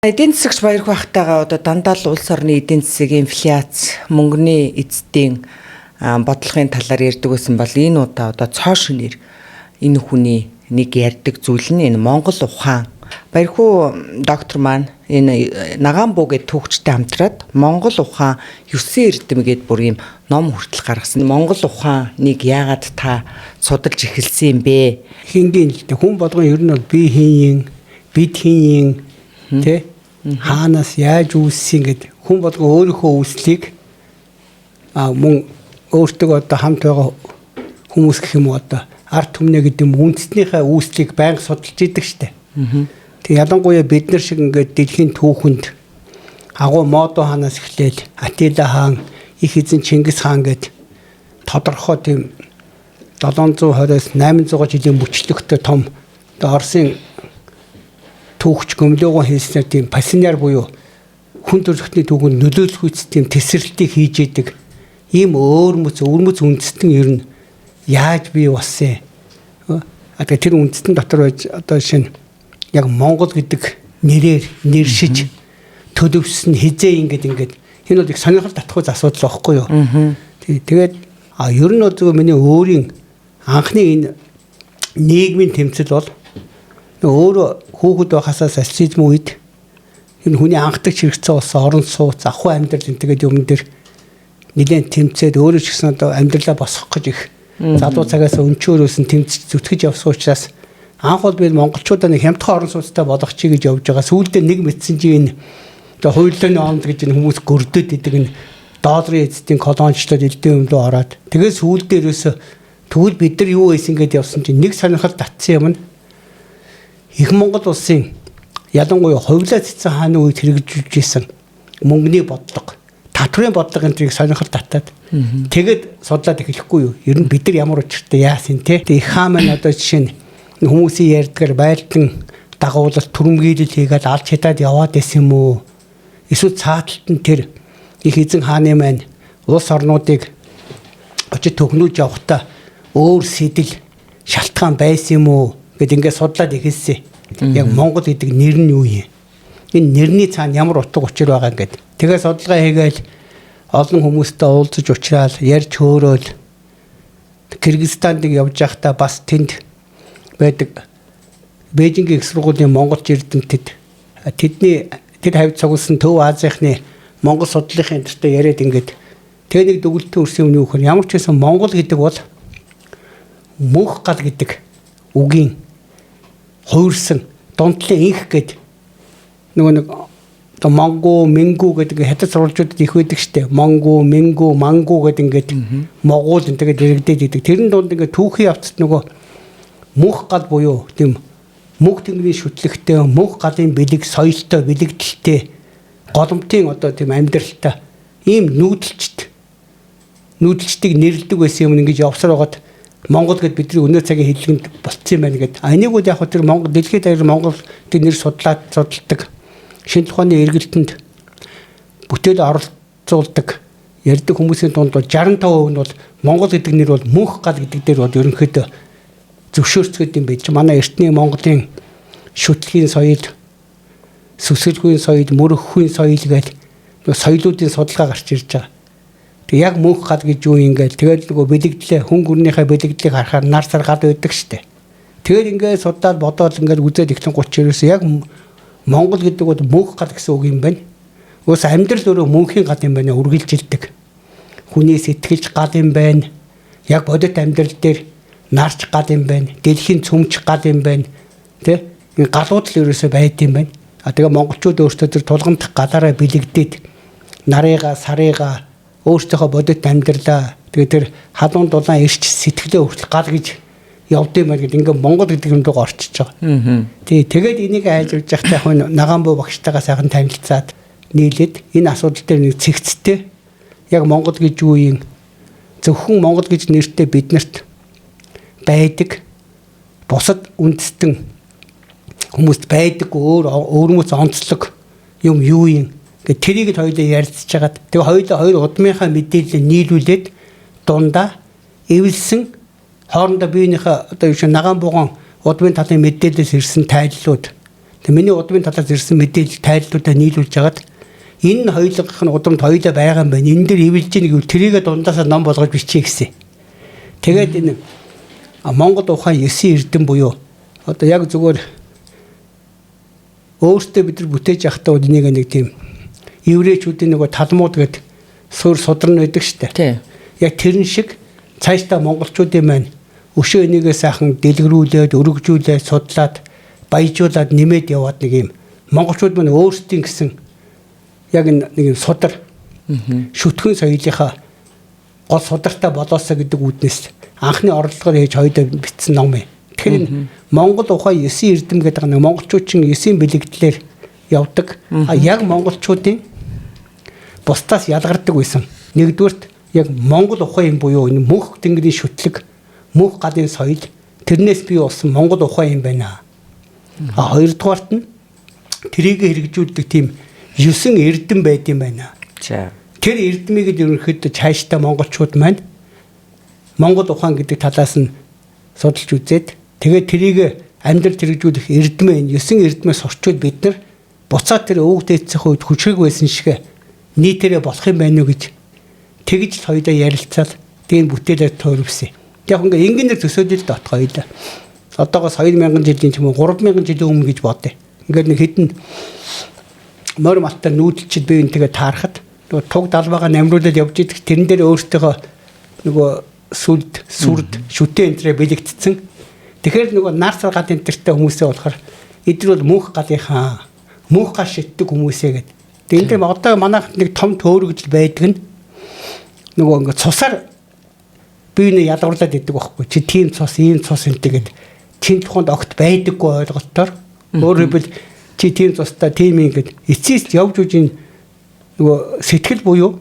Эдийн засагч Баярх бахтайгаа одоо дандаа л улс орны эдийн засаг, инфляц, мөнгөний эзэдийн бодлогын талаар ярьдаг байсан бол энэ удаа одоо цоо шинээр энэ хүний нэг ярьдаг зүйл нь энэ Монгол ухаан. Баярхүү доктор маань энэ Нагаан буу гэд түүхчтэй хамтраад Монгол ухаан 9 эрдэм гэд бүр юм ном хүртэл гаргасан. Монгол ухааныг яагаад та судалж эхэлсэн юм бэ? Хингийн л дээ. Хүн болгон ер нь бол би хин юм, бид хин юм, тэ хаанаас яаж үүссэн гэд хүн болгон өөрийнхөө үүслийг мөн өөртөө одоо хамт байгаа хүмүүс гэх юм уу одоо ард түмнээ гэдэг юм үндэстнийхээ үүслийг байнга судалж идэг штэ. Тэг ялангуяа бид нар шиг ингээд дэлхийн түүхэнд агуу Модо хаанаас эхлээл Атила хаан, их эзэн Чингис хаан гэд тодорхой тийм 720-оос 800 жилийн мөчлөгтэй том одоо Оросын түүхч гөмлөөгөө хийснээр тийм пассионар буюу хүн төрөлхтний түүхэнд нөлөөлөх үс тийм тесрэлтийг хийж идэг ийм өөр мэц үндэстэн ер нь яаж бий болсон юм. А тэгээ тэр үндэстэн дотор байж одоо жишээ нь яг Монгол гэдэг нэрээр нэршиж төлөвсөн хизээ ингээд энэ бол их сонирхол татах асуудал байхгүй юу. Тэгээд ер нь бол зөвхөн миний өөрийн анхны энэ нийгмийн тэмцэл бол өөрөө хүүхэд байхасаа социализм үед энэ хүний анхдагч хэрэгцээ болсон орон сууц, ахуй амьдрал энэ тэгээд юм дээр нэлээд тэмцээд өөрөө ч гэсэн одоо амьдралаа босгох гэж их залуу цагаас өнчөөрөөс нь тэмцэж зүтгэж явсан учраас анх бол би монголчуудаа нэг хямдхан орон сууцтай болгочих гэж явж байгаа. Сүүлдээ нэг мэдсэн чинь энэ одоо хуйлын омд гэж энэ хүмүүс гөрдөд идэг энэ долларын эзэдийн колоничлоод элдэн юм руу ороод тэгээд сүүлдээ ерөөсө тэгвэл бид нар юу хийсэн гэдээ явсан чинь нэг сонирхол татсан юм нь Их Монгол улсын ялангуяа хувилаа цэцэн хааны үед хэрэгжүүлж исэн мөнгөний бодлого, татврын бодлого энэ трийг сонирхол татаад тэгээд судлаад эхлэхгүй юу? Ер нь бид нар ямар учиртай яасан те? Их хаан маань одоо жишээ нь хүмүүсийн ярьдгаар байлдан дагуулалт түрэмгийлэл хийгээд алж хятад яваад байсан юм уу? Эсвэл цааталт нь тэр их эзэн хааны маань улс орнуудыг очиж төгнүүлж явахдаа өөр сэдэл шалтгаан байсан юм уу гэд ингээд судлаад эхэлсэн. Яг Монгол гэдэг нэр нь юу юм? Энэ нэрний цаана ямар утга учир байгаа ингээд. Тэгээ судалгаа хийгээл олон хүмүүстэй уулзаж уулзраал, ярьж хөөрөөл Кыргызстанд явж байхдаа бас тэнд байдаг Бээжингийн их сургуулийн монголч эрдэмтэд тэдний тэр хавьд цугласан Төв Азийнхны Монгол судлалын энтертэй яриад ингээд тэгээ нэг дүгэлтэн өрсөн юм юу гэхээр ямар ч байсан Монгол гэдэг бол мөнх гал гэдэг үгийн хуурсан дунтлын инх гэд нөгөө нэг одоо Монгол, Мингүү гэдэг хятад сурвалжуудад их байдаг штэ. Монгол, Мингүү, Мангу гэдэг ингээд Монгол энэ тэгээд дэрэгдээд идэг. Тэрэн дунд ингээд түүхийн явцад нөгөө мөнх гал буюу тийм мөнх тэнгэрийн шүтлэгтэй, мөнх галын бэлэг, соёлтой, бэлэгдэлтэй, голомтын одоо тийм амьдралтай ийм нүүдэлчдийг нэрлэдэг байсан юм ингэж явсаар байгаад Монгол гэд бидний өнөө цагийн хэллэгэнд болцсон юм байна гэд. Энийг бол яг тэр Монгол дэлхийд даяар Монгол тэр нэр судлаад судалдаг. Шинжлэх ухааны эргэлтэнд бүтээл оролцуулдаг ярьдаг хүмүүсийн дунд бол 65% нь бол Монгол гэдэг нэр бол мөнх гал гэдэг дээр бол ерөнхийдөө зөвшөөрцгöd юм байж. Манай эртний Монголын шүтлгийн соёл, сүсгэлгүй соёл, мөрөххүйн соёл гэж соёлуудын судалгаа гарч ирж байгаа. Тэг яг мөнх гал гэж юу юм ингээл тэгэл нөгөө бэлэгдлээ хүн гүрнийхээ бэлэгдлийг харахаар нар сар гал байдаг штэ. Тэгэл ингээд судлаад бодоол ингээд үзээд эхлэн 30 ерөөсөө яг Монгол гэдэг бол мөнх гал гэсэн үг юм байна. Уус амьдрал өөрөө мөнхийн гал юм байна үргэлжилдэг. Хүний сэтгэлж гал юм байна. Яг бодит амьдрал дээр нарч гал юм байна. Дэлхийн цөмч гал юм байна. Тэ? Энэ галууд л ерөөсөө байд юм байна. А тэгээ монголчууд өөрсдөө тэр тулгамдах галаараа бэлэгдээд нарыга, сарыга өөрсдийнхөө бодит амьдралаа тэгээ тэр халуун дулаан ирч сэтгэлээ хүртэл гал гэж явд юм байна гэд ингээ Монгол гэдэг юм дууга орчиж байгаа. Тий, тэгээд энийг хайж явж байхдаа яг Нагаан буу багштайгаа сайхан танилцаад нийлээд энэ асуудал дээр нэг цэгцтэй яг Монгол гэж юу юм зөвхөн Монгол гэж нэртэй биднэрт байдаг бусад үндэстэн хүмүүст байдаг өөр өөрмөц онцлог юм юу юм гэд тэрийг л хоёулаа ярилцж хагаад тэгээ хоёулаа хоёр удмынхаа мэдээлэл нийлүүлээд дундаа эвэлсэн хоорондоо биенийхээ одоо юу шиг Нагаан бууган удмын талын мэдээлэлээс ирсэн тайллууд Тэг миний удмын талаас ирсэн мэдээлэл тайллуудаа нийлүүлж хагаад энэ хоёулынх нь удамд хоёулаа байгаа юм байна. Энэ дээр эвэлж гин гэвэл тэрийгэ дундаасаа ном болгож бичье гэсэн. Тэгээд энэ Монгол ухаан 9 эрдэм буюу одоо яг зүгээр өөртөө бид нар бүтээж явахдаа энийг нэг тийм еврейчүүдийн нөгөө талмуд гэдэг суурь судар нь байдаг шүү дээ. Яг тэрэн шиг цаашдаа монголчуудын маань өшөө энийгээ сайхан дэлгэрүүлээд, өргөжүүлээд, судлаад, баяжуулаад нэмээд яваад нэг юм монголчууд маань өөрсдийн гэсэн яг нэг юм судар шүтгэн соёлынхаа гол судартай болоосоо гэдэг үүднээс анхны оролдлогоор хийж хоёулаа бичсэн ном юм. Тэгэхээр энэ Монгол ухаан 9 эрдэм гэдэг нэг монголчууд чинь 9 бэлэгдлэр явдаг. А яг монголчуудын бусдаас ялгардаг байсан. Нэгдүгээрт яг Монгол ухаан юм буюу энэ мөнх тэнгэрийн шүтлэг, мөнх галын соёл тэрнээс бий болсон Монгол ухаан юм байна. А хоёрдугаарт нь тэрийг хэрэгжүүлдэг тийм 9 эрдэм байд юм байна. За. Тэр эрдмийг л ерөнхийдөө цаашдаа монголчууд маань Монгол ухаан гэдэг талаас нь судалж үзээд тэгээд тэрийг амьдрал хэрэгжүүлэх эрдмээ энэ 9 эрдмээ сурчвал бид нар буцаад тэр өвөг дээдсийн үед хүчрэг байсан шиг нийтээрээ болох юм байна уу гэж тэгж л хоёулаа ярилцаад тийм бүтээлээр тойрвсон. Яг ингээ энгийнээр төсөөлөл дотох хоёулаа. Одоогоос 2000 жилийн ч юм уу 3000 жилийн өмнө гэж бодъё. Ингээд нэг хэдэн морь малтаар нүүдэлчд бие биентэйгээ таарахад нөгөө туг далбаагаа намруулаад явж идэх тэрэн дээр өөртөөхөө нөгөө сүлд, сүрд, шүтээ энтрээ бэлэгдсэн. Тэгэхээр нөгөө нар сар гал энтертэй хүмүүсээ болохоор эдгээр бол мөнх галынхаа мөнх гал шиддэг хүмүүсээ гэд. Тэгээ энэ дээр одоо манайх нэг том төөрөгдөл байдаг нь нөгөө ингээ цусаар бие биенээ ялгуурлаад идэг байхгүй. Чи тийм цус, ийм цус энтэй гэд чин тухайд огт байдаггүй ойлголтоор өөрөөр хэлбэл чи тийм цустай тийм юм гэд эцэст явж үжин нөгөө сэтгэл буюу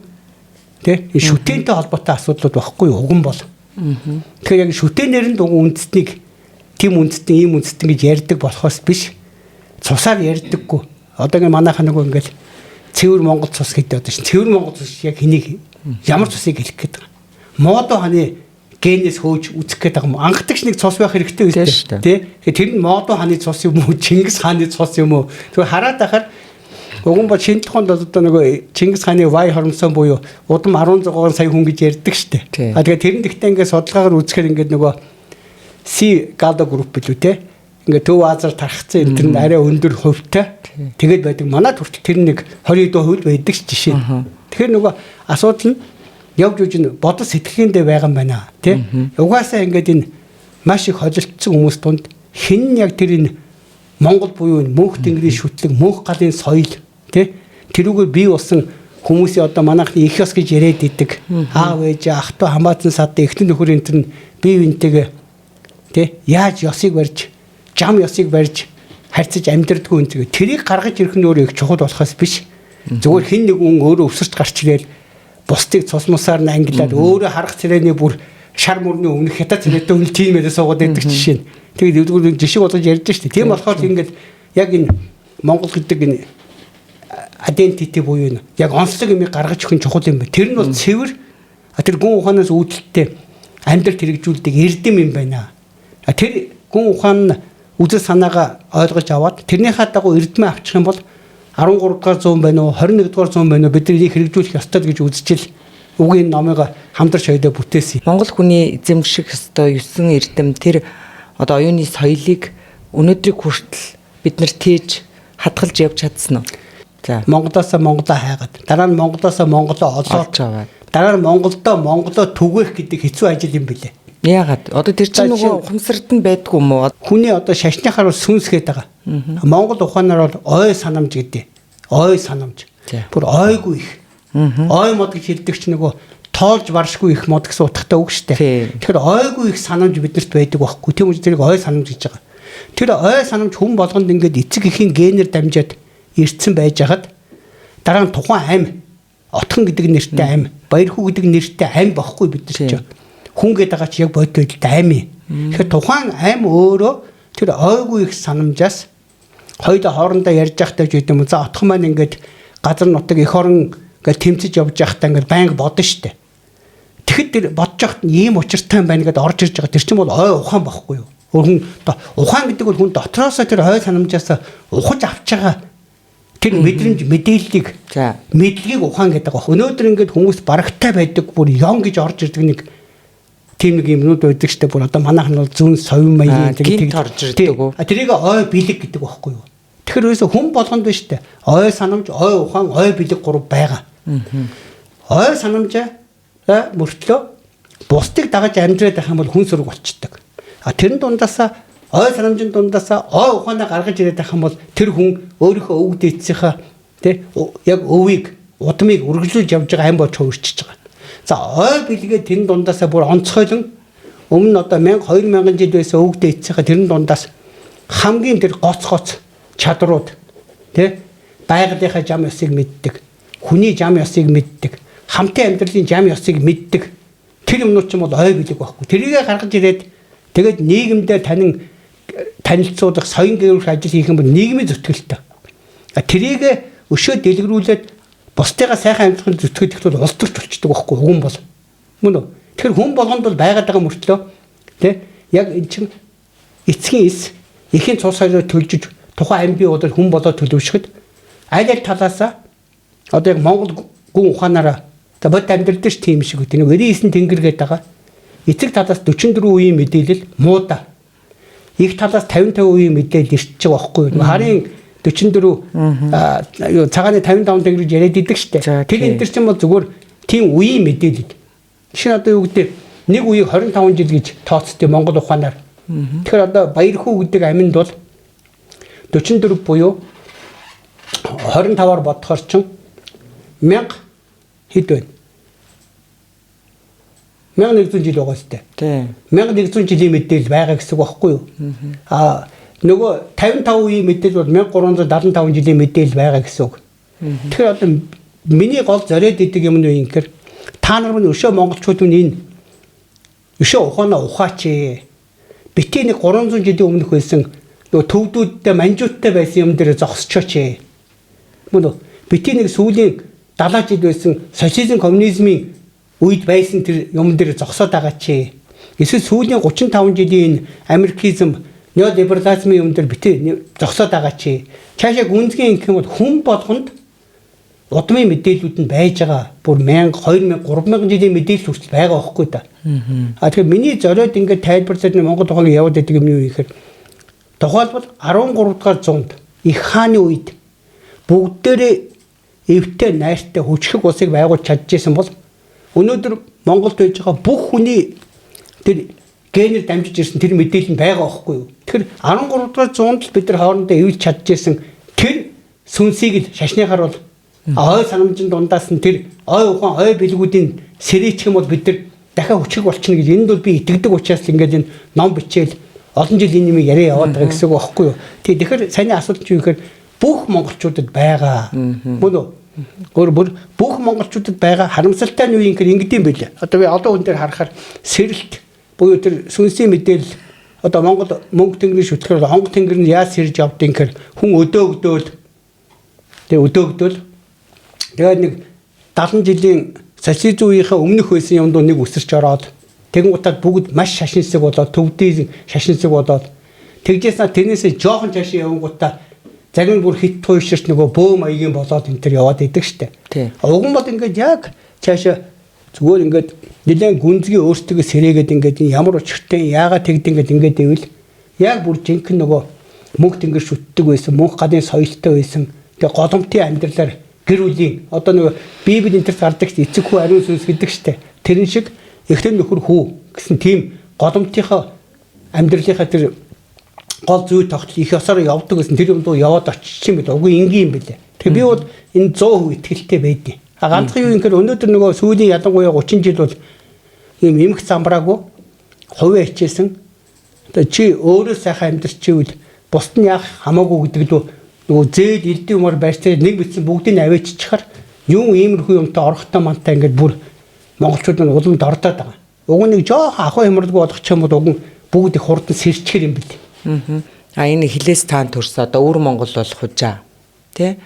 тэ шүтэнтэй холбоотой асуудлууд байхгүй юу уган бол. Тэгэхээр яг шүтэнээр нь дугуй үндэстнийг тийм үндэстэн ийм үндэстэн гэж ярьдаг болохоос биш цусаар ярьдаггүй. Одоо ингээ манайхаа нөгөө ингээл цэвэр Монгол цус гэдэг одоо шин цэвэр Монгол цус яг хэнийг ямар цусыг хэлэх гээд байгаа. Модо ханы генээс хөөж үзэх гээд байгаа юм. Анхдагч нэг цус байх хэрэгтэй үстэй. Тэ. Тэгэхээр тэр нь Модо ханы цус юм уу, Чингис хааны цус юм уу? Тэгэхээр хараад байхаар уган бол шинэ тухайд одоо нөгөө Чингис хааны вай хоромсон буюу удам 16 сая хүн гэж ярьдаг штэ. А тэгээ тэр нь гэхдээ ингээд судалгаагаар үзэхээр ингээд нөгөө Си Гада групп билүү те. Ингээд Төв Азаар тархацсан энэ тэр нь арай өндөр хувьтай. Тэгээд байдаг. Манайд хүртэл тэр нэг 22% байдаг ч жишээ. Тэгэхээр нөгөө асуудал нь явж үж нь бодол сэтгэлгээндээ байгаа юм байна тий. Угаасаа ингээд энэ маш их холилдсон хүмүүс тунд хэн нь яг тэр энэ Монгол буюу энэ мөнх тэнгэрийн шүтлэг, мөнх галын соёл тий. Тэрүүгээр бий болсон хүмүүсийн одоо манайхны их ёс гэж яриад идэг. Аав ээж, ах トゥ хамаатан садын эхнэр нөхөр энэ тэр нь бие биентэйгээ тий яаж ёсыг барьж, жам ёсыг барьж харьцаж амьдрдаггүй энэ тэр. Тэрийг гаргаж ирэх нь өөрөө их чухал болохоос биш. Зүгээр хэн нэг хүн өөрөө өвсөрч гарч ирээл бусдыг цус мусаар нь ангилаад өөрөө харах царайны бүр шар мөрний өмнөх хятад царайтай хүн тийм яриа суугаад байдаг жишээ нь. Тэгээд зүгээр жишээ болгож ярьж штэ. Тийм болохоор ингээд яг энэ Монгол гэдэг энэ identity буюу энэ яг онцлог юмыг гаргаж өгөх нь чухал юм байна. Тэр нь бол цэвэр тэр гүн ухаанаас үүдэлтэй амьдрал хэрэгжүүлдэг эрдэм юм байна. Тэр гүн ухаан нь үзэл санаагаа ойлгож аваад тэрнийхээ дагуу эрдмээ авчих юм бол 13 дугаар зуун байна уу 21 дугаар зуун байна уу бид энийг хэрэгжүүлэх ёстой гэж үзчихэл үгийн номыг хамтарч хоёулаа бүтээсэн. Монгол хүний эзэмших ёстой 9 эрдэм тэр одоо оюуны соёлыг өнөөдрийг хүртэл бид нар тээж хадгалж явж чадсан уу? За. Монголоосоо Монголоо хайгаад дараа нь Монголоосоо Монголоо олоод дараа нь Монголдоо Монголоо түгээх гэдэг хэцүү ажил юм билээ. Яагаад? Одоо тэр чинь нөгөө ухамсарт нь байдгүй юм уу? Хүний одоо шашныхаар бол сүнс гээд байгаа. Монгол ухаанаар бол ой санамж гэдэг. Ой санамж. Бүр ойгүй их. Ой мод гэж хэлдэг чинь нөгөө тоолж баршгүй их мод гэсэн утгатай үг шүү дээ. Тэгэхээр ойгүй их санамж биднэрт байдаг байхгүй. Тийм учраас тэрийг ой санамж гэж байгаа. Тэр ой санамж хүн болгонд ингээд эцэг эхийн генээр дамжаад ирсэн байж хахад дараа нь тухайн ам отхон гэдэг нэртэй ам, баярхүү гэдэг нэртэй ам бохгүй бид нар чинь. Хүн гэдэг байгаа чи яг бодит байдалтай ам юм. Тэгэхээр тухайн ам өөрөө тэр ойгүй их санамжаас хоёулаа хоорондоо ярьж байхдаа ч гэдэг юм уу. За отхон маань ингээд газар нутаг эх орон ингээд тэмцэж явж байхдаа ингээд байнга бодно штэ. Тэгэхэд тэр бодож байхад нь ийм учиртай юм байна гэдээ орж ирж байгаа. Тэр чинь бол ой ухаан бохгүй юу? Хүн ухаан гэдэг бол хүн дотроосоо тэр ой санамжаас ухаж авч байгаа тэр мэдрэмж мэдээллийг мэдлэгийг ухаан гэдэг баг. Өнөөдөр ингээд хүмүүс барагтай байдаг бүр ён гэж орж ирдэг нэг тийм нэг юмнууд байдаг штэ бүр одоо манайх нь бол зүүн совин маягийн тэг орж ирдэг үү? А тэрийг ой бэлэг гэдэг байхгүй юу? Тэгэхээр ерөөсө хүн болгонд биш штэ. Ой санамж, ой ухаан, ой бэлэг гурав байгаа. Ой санамжаа мөртлөө бусдыг дагаж амьдраад байх юм бол хүн сөрөг болчдөг. А тэрэн дундаасаа ой санамжин дундаасаа ой ухаанаа гаргаж ирээд байх юм бол тэр хүн өөрийнхөө өвөг дээдсийнхаа тий яг өвийг удмыг үргэлжлүүлж явж байгаа ам болж хувирчиж байгаа. За ой бэлгээ тэрэн дундаасаа бүр онцгойлон өмнө нь одоо 1000 2000 жил байсан өвөг дээдсийнхаа тэрэн дундаас хамгийн тэр гоц гоц чадрууд тий байгалийнхаа зам ёсыг мэддэг, хүний зам ёсыг мэддэг, хамтын амьдралын зам ёсыг мэддэг тэр юмнууд ч юм бол ой бэлэг байхгүй. Тэрийгэ гаргаж ирээд тэгээд нийгэмдээ танин танилцуулах, соён гэрүүлэх ажил хийх юм бол нийгмийн зүтгэлтэй. Тэрийг өшөө дэлгэрүүлээд бусдыгаа сайхан амьдрахын зүтгэдэг бол улс төрч болчдөг байхгүй хүн бол. Мөн үү? Тэгэхээр хүн болгонд бол байгаад байгаа мөртлөө тий яг эн чинь эцгийн эс эхийн цус хоёроо төлжиж тухайн ам бий бол хүн болоо төлөвшөхөд аль аль талаасаа одоо яг Монгол гүн ухаанаараа за бод амьдрал дээр ч тийм шиг үү. Нэг 99 тэнгэр гэдэг байгаа. Эцэг талаас 44 үеийн мэдээлэл муудаа. Их талаас 55 үеийн мэдээлэл ирчихэж байгаа байхгүй юу? Харын 44 юу цагааны 55 тэнгэр гэж яриад идэг штэ. Тэр энэ төр чинь бол зүгээр тийм үеийн мэдээлэл. Жишээ нь одоо юу гэдэг нэг үеийг 25 жил гэж тооцдөө Монгол ухаанаар. Тэгэхээр одоо Баярхүү гэдэг аминд бол 44 буюу 25-аар бодохоор чинь 1000 хэд вэ? 1100 жил байгаа сте. Тийм. 1100 жилийн мэдээлэл байгаа гэсэн үг байхгүй юу? Аа нөгөө 55 үеийн мэдээлэл бол 1375 жилийн мэдээлэл байгаа гэсэн үг. Тэгэхээр одоо миний гол зориод идэг юм нь юу юм гэхээр та нар минь өшөө монголчууд минь энэ өшөө ухаанаа ухаач. Битгий нэг 300 жилийн өмнөх байсан нөгөө төвдүүдтэй манжуудтай байсан юм дээр зогсчооч. Мөн үү? Битгий нэг сүүлийн 70 жил байсан социализм коммунизмын үед байсан тэр юм дээр зогсоод байгаа чи. Эсвэл сүүлийн 35 жилийн энэ америкизм, неолиберализмын юм дээр битээ зогсоод байгаа чи. Цаашаа гүнзгий ингэх юм бол хүн болгонд удмын мэдээллүүд нь байж байгаа. Бүр 1000, 2000, 3000 жилийн мэдээлэл хүртэл байгаа байхгүй да. А тэгэхээр миний зориод ингээд тайлбарлаад Монгол ухааныг яваад байдаг юм юу гэхээр тухайлбал 13 дугаар зуунд их хааны үед бүгдээрээ эвтэй найртай хүчрэх улсыг байгуулж чаджсэн бол өнөөдөр Монголд байж байгаа бүх хүний тэр генээр дамжиж ирсэн тэр мэдээлэл нь байгаа байхгүй юу? Тэгэхээр 13 дугаар зуунд л бид нар хоорондоо эвлж чаджсэн тэр сүнсийг л шашныхаар бол ой санамжин дундаас нь тэр ой ухаан ой бэлгүүдийн сэрээчих юм бол бид нар дахиад хүчрэх болчихно гэж энд бол би итгэдэг учраас л ингээд энэ ном бичээл олон жил энэ юм яриа яваад байгаа гэсэн үг байхгүй юу? Тэгэхээр саяны асуулт чинь юу гэхээр бүх монголчуудад байгаа. Мөн үү? Өөр бүр бүх монголчуудад байгаа харамсалтай нь юу юм гэхээр ингэдэм байлээ. Одоо би олон хүн дээр харахаар сэрэлт буюу тэр сүнсийн мэдээлэл одоо Монгол мөнгө тэнгэрийн шүтлэхээр онго тэнгэр нь яаж сэрж явдیں гэхээр хүн өдөөгдөөл тэгээ өдөөгдөөл тэгээд нэг 70 жилийн социализм үеийнхээ өмнөх байсан юмд нэг үсэрч ороод тэгэн гутаад бүгд маш шашинсаг болоод төвдийн шашинсаг болоод тэгжээс тэрнээсээ жоохон цаашаа явангуудаа зарим нь бүр хит туйширч нөгөө бөө маягийн болоод энэ төр яваад идэг штэ. Уг нь бол ингээд яг цаашаа зүгээр ингээд нэлээд гүнзгий өөртөө сэрээгээд ингээд ямар учиртай яагаад тэгд ингээд ингээд ивэл яг бүр жинхэнэ нөгөө мөнх тэнгэр шүтдэг байсан, мөнх гадын соёлтой байсан. Тэгээ голомтын амьдралаар гэр бүлийн одоо нөгөө Библи энэ төр гардаг эцэг хүү ариун сүнс гэдэг штэ. Тэрэн шиг эхлэн нөхөр хүү гэсэн тийм голомтынхоо амьдралынхаа тэр гол зүй тогтол их ёсоор явдаг гэсэн тэр юм дуу яваад очиж юм бэл угүй энгийн юм бэлээ. Тэгэхээр би бол энэ 100% итгэлтэй байдیں۔ А ганцхан юу юм гэхээр өнөөдөр нөгөө сүүлийн ялангуяа 30 жил бол ийм эмх замбраагүй хувийн хичээсэн. Одоо чи өөрөө сайхан амьдрчивэл бусд нь яах хамаагүй гэдэг лүү нөгөө зээл элдэн юмар байрцаа нэг битсэн бүгдийг нь авээччихэр юм иймэрхүү юмтай орохтой мантай ингээд бүр монголчууд нь улам дордоод байгаа. Уг нэг жоохон ахуй хямралгүй болгочих юм бол уг нь бүгд их хурдан сэрчихэр юм бэл. А энэ хилээс таан төрсөн одоо өвөр Монгол болох үжаа. Тэ?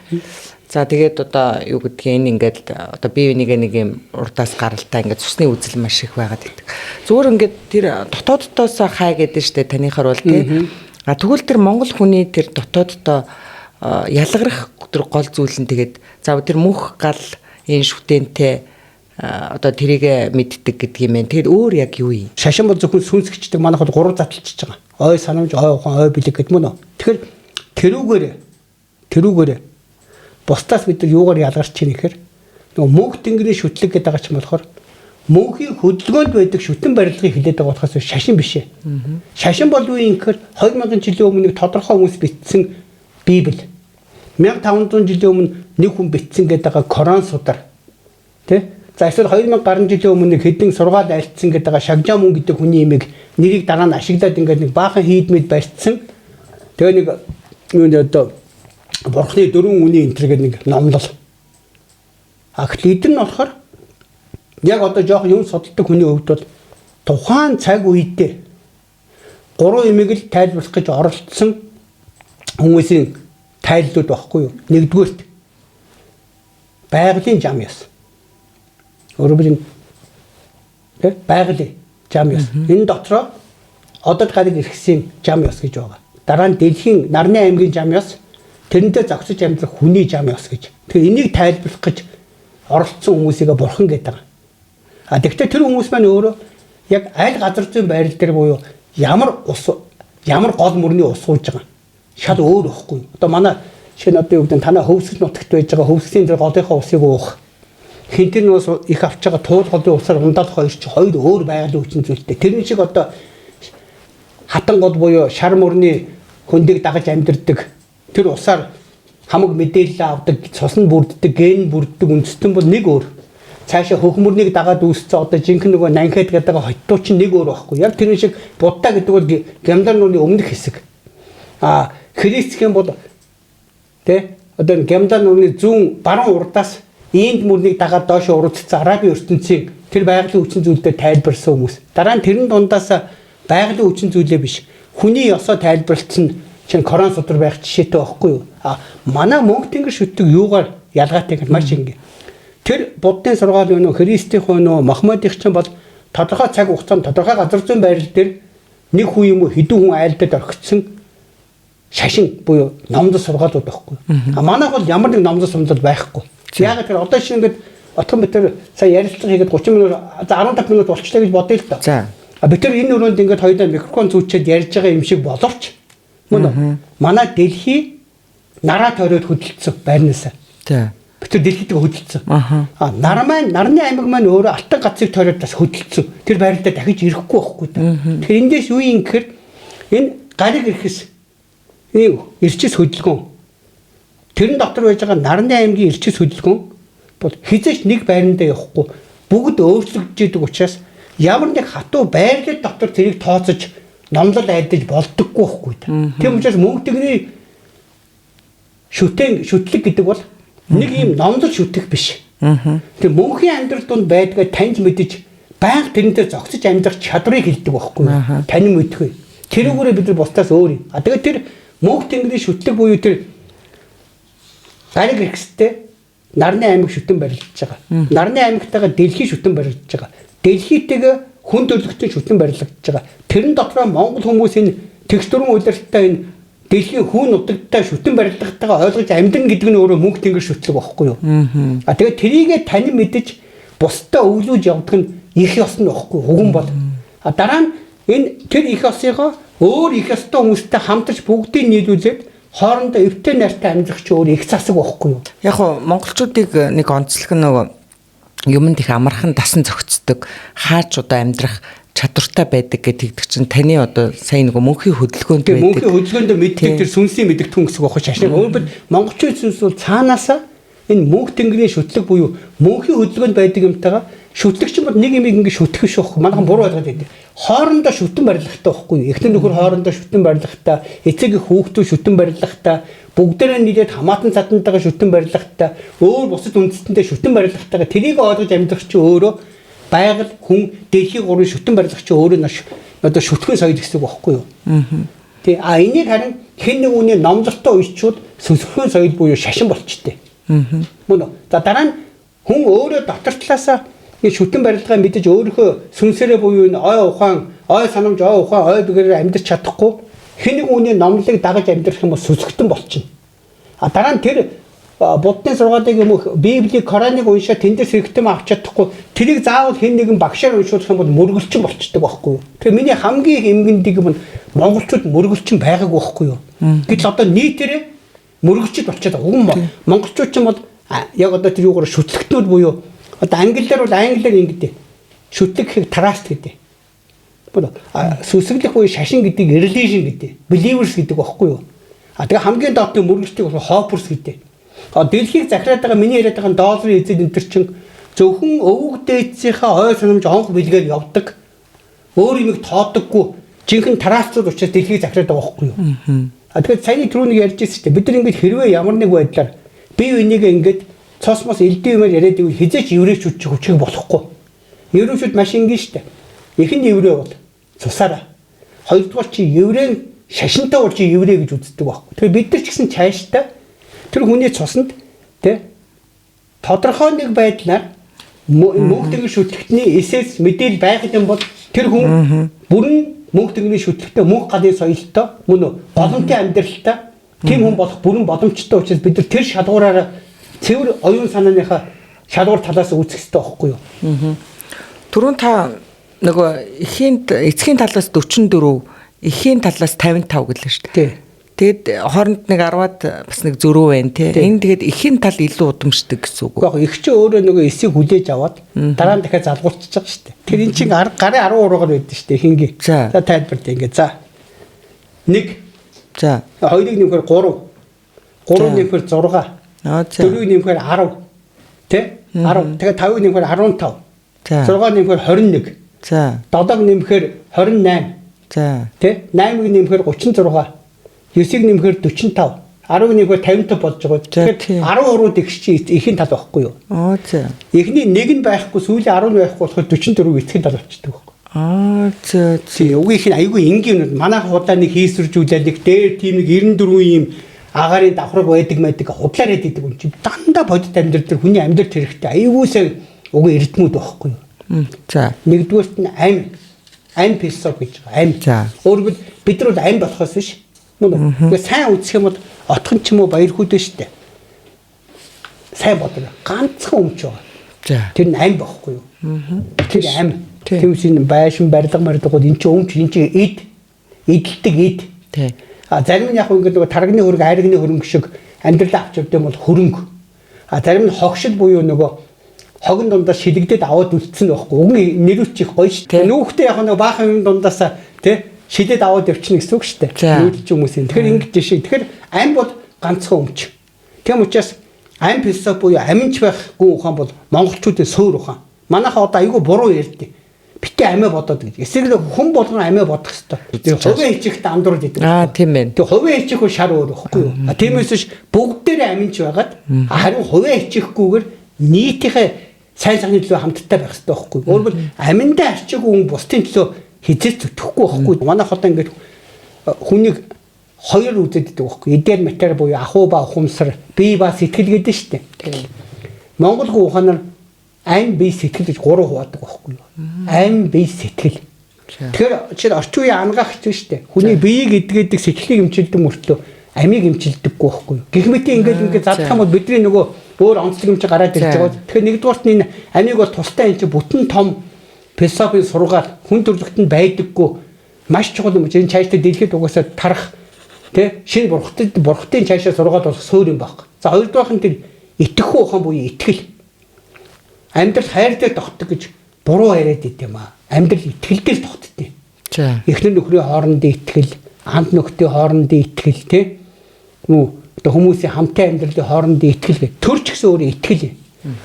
За тэгээд одоо юу гэдгийг энэ ингээд одоо бие бинийгээ нэг юм урдаас гаралтай ингээд цусны үзэл маш их байгаад байдаг. Зүгээр ингээд тэр дотооддоос хай гэдэг штэ таныхаар бол тий. А тэгвэл тэр монгол хүний тэр дотооддоо ялгарах тэр гол зүйл нь тэгээд за тэр мөнх гал энэ шүтэнтэй одоо тэрийг мэддэг гэдэг юм байна. Тэгэхээр өөр яг юу юм? Шашин бол зөвхөн сүнсгчдэг, манайх бол гурав задлчиж байгаа. Ой санамж, ой ухаан, ой бэлэг гэдэг мөн үү? Тэгэхээр тэрүүгээр бусдаас бид нар юугаар ялгарч чинь гэхээр нөгөө мөнх тэнгэрийн шүтлэг гэдэг байгаа ч юм болохоор мөнхийн хөдөлгөөнд байдаг шүтэн барилгыг хилээд байгаа болохоос шашин биш ээ. Шашин бол юу юм гэхээр 2000 жилийн өмнө нэг тодорхой хүмүүс бичсэн Библи. 1500 жилийн өмнө нэг хүн бичсэн гэдэг байгаа Коран судар. Тэ? За эсвэл 2000 гаруй жилийн өмнө нэг хэдэн сургаал айлтсан гэдэг байгаа Шагжаа мөн гэдэг хүний имийг нэрийг дараа нь ашиглаад ингээд нэг баахан хийдмэд барьцсан. Тэгээ нэг юу нэ одоо Бурхны дөрвөн үний энтер гэдэг нэг номлол. А гэтэл эдгээр нь болохоор яг одоо жоох юм судалдаг хүний хувьд бол тухайн цаг үедээ гурван имийг л тайлбарлах гэж оролцсон хүмүүсийн тайллууд багхгүй юу? Нэгдүгээрт байгалийн зам ёс. Өөрөөр хэлбэл байгалийн зам ёс. Энэ дотроо одод гариг эргэсэн зам ёс гэж байгаа. Дараа нь дэлхийн нарны аймгийн зам ёс, тэрнтэй зогсож амьдрах хүний зам ёс гэж. Тэгэхээр энийг тайлбарлах гэж оролцсон хүмүүсийг бурхан гэдэг байгаа. А тэгвэл тэр хүмүүс маань өөрөө яг аль газар зүйн байрал дээр буюу ямар ус ямар гол мөрний ус ууж байгаа. Шал өөр ихгүй. Одоо манай шинэ одоо юу гэдэг нь танай хөвсгөл нутагт байж байгаа хөвсгөлийн тэр голынхоо усыг уух. Хинтэн ус их авч байгаа туул голын усаар ундаалах хоёр чи хоёр өөр байгалийн хүчин зүйлтэй. Тэрэн шиг одоо хатан гол буюу шар мөрний хөндийг дагаж амьдардаг тэр усаар хамаг мэдээлэл авдаг, цус нь бүрддэг, ген бүрддэг үндэстэн бол нэг өөр. Цаашаа хөхмөрнийг дагаад үүссэн одоо жинхэнэ нөгөө нанхайд гэдэг хоттуу чинь нэг өөр байхгүй. Яг тэрэн шиг Будда гэдэг бол Гямдар нууны өмнөх хэсэг. А Христ гэх юм бол тэ одоо энэ Гямдар нууны зүүн баруун урдаас Инд мөрнийг дагаад доош урагдсан Арабын ертөнцийн тэр байгалийн хүчин зүйлдээ тайлбарласан хүмүүс. Дараа нь тэрэн дундаас байгалийн хүчин зүйлээ биш хүний ёсоо тайлбарласан чинь Коран судар байх жишээтэй байхгүй юу? А манай мөнх тэнгэр шүтдэг юугаар ялгаатай гэхэд маш ингэ. Тэр Буддын сургаал юу нөө Христийн хөө нөө Мохаммедийн чинь бол тодорхой цаг хугацаанд тодорхой газар зүйн байрал дээр нэг хүн юм уу хэдэн хүн айлдад орхисон шашин буюу номдол сургаалууд байхгүй. А манайх бол ямар нэг номдол сумдал байхгүй. Яг тэр одоо шинэ ингээд отхон бид тэр сая ярилцлага хийгээд 30 минут за 15 минут болчлаа гэж бодъё л доо. За. А бид тэр энэ өрөөнд ингээд хоёулаа микрофон зүүчээд ярьж байгаа юм шиг боловч мөн үү? Манай дэлхий нараа тойроод хөдөлсөн байрнаасаа. За. Бид тэр дэлхийд хөдөлсөн. Аха. А нар маань нарны аймаг маань өөрөө алтан гацыг тойроод бас хөдөлсөн. Тэр байралдаа дахиж ирэхгүй байхгүй да. Тэгэхээр эндээс юу юм гэхээр энэ гариг ирэхс энэ эрчис хөдөлгөөн тэрэн дотор байж байгаа нарны аймгийн эрчис хөдөлгөөн бол хизээч нэг байрандаа явахгүй бүгд өөрчлөгдөж идэг учраас ямар нэг хатуу байрлал дотор тэрийг тооцож номлол айлдаж болдоггүй байхгүй да. Тийм учраас мөнх тэнгэрийн шүтэн шүтлэг гэдэг бол нэг юм номлол шүтэх биш. Тэр мөнхийн амьдрал донд байдгаа таньж мэдэж байнга тэрнтэй зогсож амьдрах чадварыг хэлдэг байхгүй юу? Танин мэдхгүй. Тэрүүгээрээ бид нар бусдаас өөр юм. А тэгээд тэр мөнх тэнгэрийн шүтлэг буюу тэр гариг эргэстэй нарны аймаг шүтэн барилдаж байгаа. Нарны аймагтайгаа дэлхий шүтэн барилдаж байгаа. Дэлхийтэйгээ хүн төрөлхтөн шүтэн барилдаж байгаа. Тэрэн дотроо монгол хүмүүс энэ тэгш дөрвөн улиралтай энэ дэлхийн хүн нутагтай шүтэн барилдагтайгаа ойлгож амьдрна гэдэг нь өөрөө мөнх тэнгэр шүтлэг байхгүй юу? А тэгээд тэрийгэ танин мэдэж бусдаа өвлүүж явдаг нь их ёс нь байхгүй хуган бол. А дараа нь энэ тэр их ёсыгоо өөр их ёстой хүмүүстэй хамтарч бүгдийг нийлүүлээд хоорондоо эвтэй нартай амьдрах чи өөр их засаг байхгүй юу? Яг хоо монголчуудыг нэг онцлог нь нөгөө юмд их амархан дасан зохицдог, хаач одоо амьдрах чадвартай байдаг гэдэг чинь таны одоо сая нөгөө мөнхийн хөдөлгөөнд Тэгээ байдаг. мөнхийн хөдөлгөөнд мэддэг тэр сүнсийн мэдэгдэхүүн гэсэн үг байхгүй шашныг. Өөрөөр монголчууд сүнс бол цаанаасаа энэ мөнх тэнгэрийн шүтлэг буюу мөнхийн хөдөлгөөнд байдаг юмтайгаа шүтлэг чинь бол нэг юм ингэ шүтгэх биш байхгүй. Манайхан буруу ойлгоод байдаг. Хоорондоо шүтэн барилгатай байхгүй юу? Эхнэр нөхөр хоорондоо шүтэн барилгатай, эцэг их хүүхдүүд шүтэн барилгатай, бүгдээрээ нийлээд хамаатан цадантайгаа шүтэн барилгатай, өөр бусад үндэстэнтэй шүтэн барилгатайгаа тэрийг ойлгож амьдрах чинь өөрөө байгаль, хүн, дэлхийн гурвын шүтэн барилгах чинь өөрөө одоо шүтгэн соёл гэсэн үг байхгүй юу? Тий. А энийг харин хэн нэг үний номлолтой уйчууд сүсгэн соёл буюу шашин болчтой. Мөн үү? За дараа нь хүн өөрөө дотор талаасаа энэ шүтэн барилгаа мэдэж өөрийнхөө сүнсээрээ буюу энэ ой ухаан, ой санамж, ой ухаан, ой бигэрээр амьдрч чадахгүй хэн нэг үний номлыг дагаж амьдрах юм бол сүсгтэн болчихно. А дараа нь тэр Буддын сургаалыг юм уу Библийг, Кораныг уншаад тэндээс хэрэгтэй юм авч чадахгүй тэрийг заавал хэн нэгэн багшаар уншуулах юм бол мөргөлчин болчдөг байхгүй юу. Тэгэхээр миний хамгийн их эмгэндэг юм нь монголчууд мөргөлчин байгаагүй байхгүй юу. Гэтэл одоо нийтээрээ мөргөлчд болчиход байгаа. Уг нь монголчууд ч юм бол яг одоо тэр юугаар шүтлэгтнүүд буюу одоо англиар бол англиар ингэдэг. Шүтлэг гэхийг trust гэдэг. Сүсэглэх буюу шашин гэдэг religion гэдэг. Believers гэдэг байхгүй юу. А тэгээ хамгийн доод нь мөргөлчдийг болохоор hoppers гэдэг. А дэлхийг захираад байгаа миний яриад байгаа долларын эзэл энэ төр чин зөвхөн өвөг дээдсийнхээ ой санамж онх бэлгээр явдаг. Өөр юмыг тоодоггүй жинхэнэ trust ууд учраас дэлхийг захираад байгаа байхгүй юу. А тэгэхээр саяны түрүүнийг ярьж байсан шүү дээ. Бид нар ингэж хэрвээ ямар нэг байдлаар бие биенийг ингэж цос мос элдэн юмар яриад ивэл хизээч еврейчүүд чи хүчих болохгүй. Еврейчүүд маш энгийн шүү дээ. Эхэн еврей бол цусаараа. Хоёрдугаар чи еврей шашинтай бол чи еврей гэж үздэг байхгүй. Тэгэхээр бид нар ч гэсэн цаашдаа тэр хүний цуснд тэ тодорхой нэг байдлаар мөнх тэнгэр шүтлэгтний эсэс мэдээлэл байх юм бол тэр хүн бүрэн мөнх тэнгэрийн шүтлэгтэй, мөнх галын соёлтой, мөн үү боломжтой амьдралтай тийм хүн болох бүрэн боломжтой учраас бид нар тэр шалгуураараа цэвэр оюун санааныхаа шалгуур талаас үүсэх хэрэгтэй байхгүй юу? Түрүүн та нөгөө эхийн эцгийн талаас 44, эхийн талаас 55 гэлээ шүү дээ. Тэгэд хооронд нэг 10-аад бас нэг зөрүү байна те. Энэ тэгээд эхийн тал илүү удамшдаг гэсэн үг үү? Үгүй яг их чи өөрөө нөгөө эсийг хүлээж аваад дараа нь дахиад залгуулчихж байгаа шүү дээ. Тэгэхээр эн чинь гарын 13-аар байдаг шүү дээ хинги. За тайлбарт ингээ. За. 1. За. 2-ыг нэмэхээр 3. 3 нэмэхээр 6. 4-ыг нэмэхээр 10. Тэ? 10. Тэгээд 5-ыг нэмэхээр 15. 6 нэмэхээр 21. За. 7-ыг нэмэхээр 28. За. Тэ? 8-ыг нэмэхээр 36. 9-ыг нэмэхээр 45. 10-ыг нэмэхээр 55 болж байгаа. Тэгэхээр 13 дэгш чи эхийн тал байхгүй юу? Аа за. Эхний нэг нь байхгүй, сүүлийн 10 нь байхгүй болохоор 44 эцгийн тал болчихдог байхгүй. Аа за. Үгийнх нь айгүй энгийн юм. Манайх худлаа нэг хийсвэржүүлээд нэг дээр тийм нэг 94 ийм агаарын давхраг байдаг байдаг худлаар байдаг юм чи дандаа бодит амьдрал дээр хүний амьдрал хэрэгтэй айгүй сайн уг эрдмүүд байхгүй юу. За. Нэгдүгээрт нь ам философи гэж байгаа. Ам. За. Өөрөөр бид нар бол ам болохоос биш. Мөн үү? Тэгэхээр сайн үзэх юм бол отхон ч юм уу баяр хүүдэн штэ. Сайн бодлоо. Ганцхан өмч байгаа. За. Тэр нь ам байхгүй юу? Тэр ам. Тийм. Тиймээс энэ байшин барилга барилгууд энэ чинь өмч, энэ чинь эд, эдэлдэг эд. Тий. А зарим нь яг ингээд нөгөө тарганы хөрөнгө, айрганы хөрөнгө шиг амьдралаа авч явд юм бол хөрөнгө. А зарим нь хогшил буюу нөгөө хогон дундаас шилэгдээд аваад үлдсэн байхгүй. Уг нь нэрүүч их гоё шүү дээ. Нүүхтэй яг нөгөө баахан юм дундаас тий шилээд аваад явчихна гэсэн үг шүү дээ. Нүүдэлч хүмүүсийн. Тэгэхээр ингэж жишээ. Тэгэхээр ам бол ганцхан өмч. Тийм учраас ам философи буюу аминч байх гүн ухаан бол монголчуудын суур ухаан. Манайха одоо айгүй буруу ярьдیں۔ Битээ амиа бодоод гэж. Эсрэг хүн болгон амиа бодох ёстой. Тэр хувийн хичээхдээ андуурд идэг. Аа тийм ээ. Тэр хувийн хичээх шар өөр байхгүй юу? А тиймээс биш бүгдээрээ аминч байгаад харин хувийн хичээхгүйгээр нийтийнхээ сайн сайхны төлөө хамттай байх ёстой байхгүй юу? Өөрөөр аминдаа арчаагүй хүн бусдын төлөө хизээч зүтгэхгүй байхгүй юу? Манайх одоо ингээд хүнийг хоёр үзээд идэг байхгүй юу? Эдгээр матер буюу ахуй ба ухамсар, бие ба сэтгэл гэдэг шүү дээ. Монгол гүн ухаанаар ам бие сэтгэл гэж гурав хуваадаг байхгүй юу? Ам бие сэтгэл. Тэгэхээр жишээл орчин үеийн ангаах гэж шүү дээ. Хүний биеийг эдгээдэг, сэтгэлийг эмчилдэг мөртлөө амийг эмчилдэггүй байхгүй юу? Гэх мэт ингээд ингээд задах юм бол бидний нөгөө өөр онцлог юм чи гараад ирж байгаа. Тэгэхээр нэгдүгээрт нь энэ амийг бол тустай энэ чи бүтэн том философийн сургаал хүн төрөлхтөнд байдаггүй маш чухал юм. Энэ цаашдаа дэлхийд угаасаа тарах тий шинэ бурхтын цаашаа сургаал болох суур юм баг. За хоёрдугаарх нь тэр итгэхүү ухаан буюу итгэл. Амьдрал хайр дээр тогтдог гэж буруу яриад идэм аа. Амьдрал итгэл дээр тогтдیں۔ За. Эхнэр нөхрийн хоорондын итгэл, анд нөхдийн хоорондын итгэл тий. Мөн одоо хүмүүсийн хамтын амьдралын хоорондын итгэл гэх. Төр ч гэсэн өөрөө итгэл юм.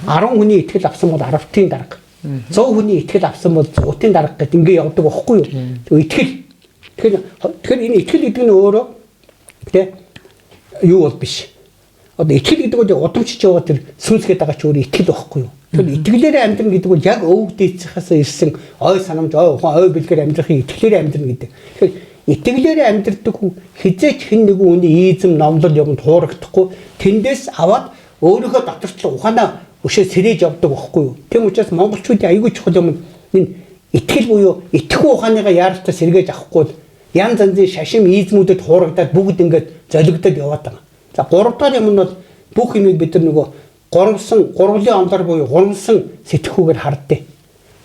10 хүний итгэл авсан бол 10-ын дарга. 100 хүний итгэл авсан бол 100-ын дарга гэд ингээ явдаг байхгүй юу? Тэгээ итгэл. Тэгэхээр энэ итгэл гэдэг нь өөрөө тий юу бол биш. Одоо итгэл гэдэг нь удамшиж яваа тэр сүнс гэдэг байгаа ч өөрөө итгэл байхгүй юу? Тэгэхээр итгэлээрээ амьдрна гэдэг бол яг өвөг дээдсийнхээс ирсэн ой санамж, ой ухаан, ой бэлгээр амьдрахын итгэлээрээ амьдрна гэдэг. Тэгэхээр итгэлээрээ амьдрдаг хүн хизээч хэн нэгэн хүний ийзэм номлол юмд хуурагдахгүй тэндээс аваад Өөрийнхөө доторчлог ухаанаа өшөө сэрээж явдаг байхгүй юу? Тийм учраас монголчуудын аюул чухал юм энэ итгэл буюу итгэх ухааныгаа яаралтай сэргээж авахгүй бол янз янзын шашин измүүдэд хуурагдаад бүгд ингээд золигдоод яваад байгаа. За гурав дахь юм нь бол бүх юмыг бид нар нөгөө горомсон гурвлын онлоор буюу гурамсан сэтгхүүгээр харддаг.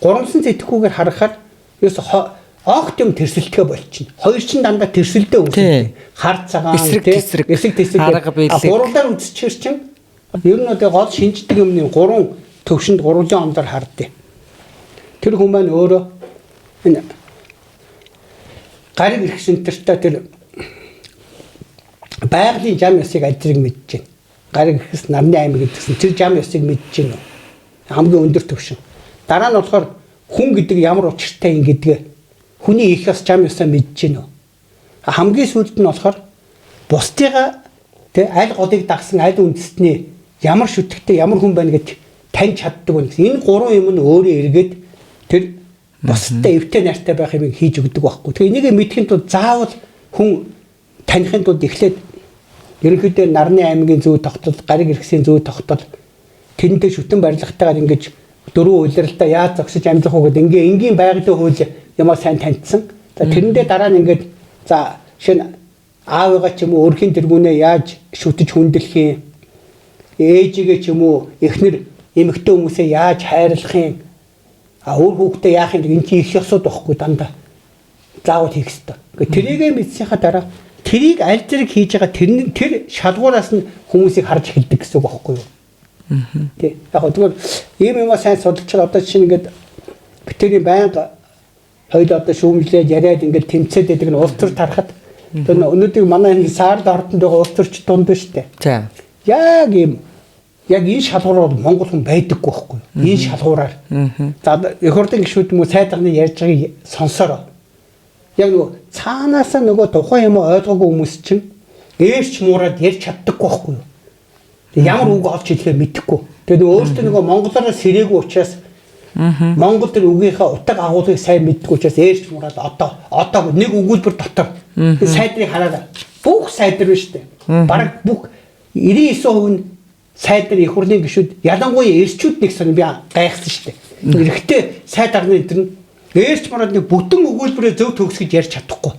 Гурамсан сэтгхүүгээр харахаар ерөөс огт юм тэрсэлтгээ болчихно. Хоёр чинь дандаа тэрсэлдээ үүсдэг. Хар цагаан эсрэг тесрэг арга биелэг. Гурвлаар үзчихэр чинь ер нь одоо гол шинждэг юмны гурван төвшөнд гурвлын онлоор харддаг. Тэр хүн маань өөрөө энэ гариг эрх сэнтертэй тэр байгалийн жам ёсыг аль зэрэг мэдэж байна. Гариг эрхэс нарны аймаг гэдгсэн тэр жам ёсыг мэдэж байна уу? Хамгийн өндөр түвшин. Дараа нь болохоор хүн гэдэг ямар учиртай юм гэдгээ хүний их ёс жам ёсоо мэдэж байна уу? Хамгийн сүүлд нь болохоор бусдыгаа тэ аль голыг дагсан аль үндэстний ямар шүтгтэй ямар хүн байна гэж таньж чаддаг байна гэсэн. Энэ гурван юм нь өөрөө эргээд тэр бусдад эвтэй нартай байх юмыг хийж өгдөг байхгүй. Тэгээ энийг мэдэхин тулд заавал хүн таних тулд эхлээд ерөнхийдөө нарны аймгийн зүй тогтол, гариг эрхсийн зүй тогтол тэрнтэй шүтэн барилгатайгаар ингэж дөрвөн улиралдаа яаж зогсож амьдрах уу гэдэг ингээ энгийн байгалийн хууль юмаа сайн таньдсан. За тэрэндээ дараа нь ингээд за шинэ аавыгаа ч юм уу өрхийн тэргүүнээ яаж шүтэж хүндлэх юм, ээжигээ ч юм уу эхнэр эмэгтэй хүмүүсээ яаж хайрлах юм, а өөр хүүхдээ яах юм, энэ чинь их ёсод байхгүй дандаа заавал хийх ёстой. Ингээ тэрийгэ мэдсийнхаа дараа тэрийг аль зэрэг хийж байгаа тэр шалгуураас нь хүмүүсийг харж эхэлдэг гэсэн үг байхгүй юу? Тий. Яг гоо тэгвэл ийм юмаа сайн судалчаад одоо чинь ингээд битэрийн байнга хоёул одоо шүүмжлээд яриад ингээд тэмцээд байдаг нь улс төр тарахад тэр өнөөдөр манай энэ саард ордонд байгаа улс төрч дунд байна шүү дээ. За. Яг ийм яг энэ шалгуураар монгол хүн байдаггүй байхгүй юу? Энэ шалгуураар. За эх орлын гишүүд мөн сайд дарганы ярьж байгааг сонсороо. Яг нөгөө цаанаасаа нөгөө тухайн юм ойлгоогүй хүмүүс чинь ээрч муураад ярьж чаддаггүй байхгүй юу? Ямар үг олж хэлэхээ мэдэхгүй. Тэгээ нөгөө өөртөө нөгөө монголоор сэрээгүй учраас Монгол тэр үгийнхээ утга агуулгыг сайн мэддэггүй учраас ээрч муураад одоо нэг өгүүлбэр дотор сайдрыг хараарай. Бүх сайдар биш үү? Бараг бүх 99% нь сайдар эх орлын гишүүд ялангуяа эрчүүд нэг сон би гайхсан шүү дээ. Эрэхтэй сайд дарганы энэ нь ээрч мураад нэг бүтэн өгүүлбэрээ зөв төгсгөж ярьж чадахгүй.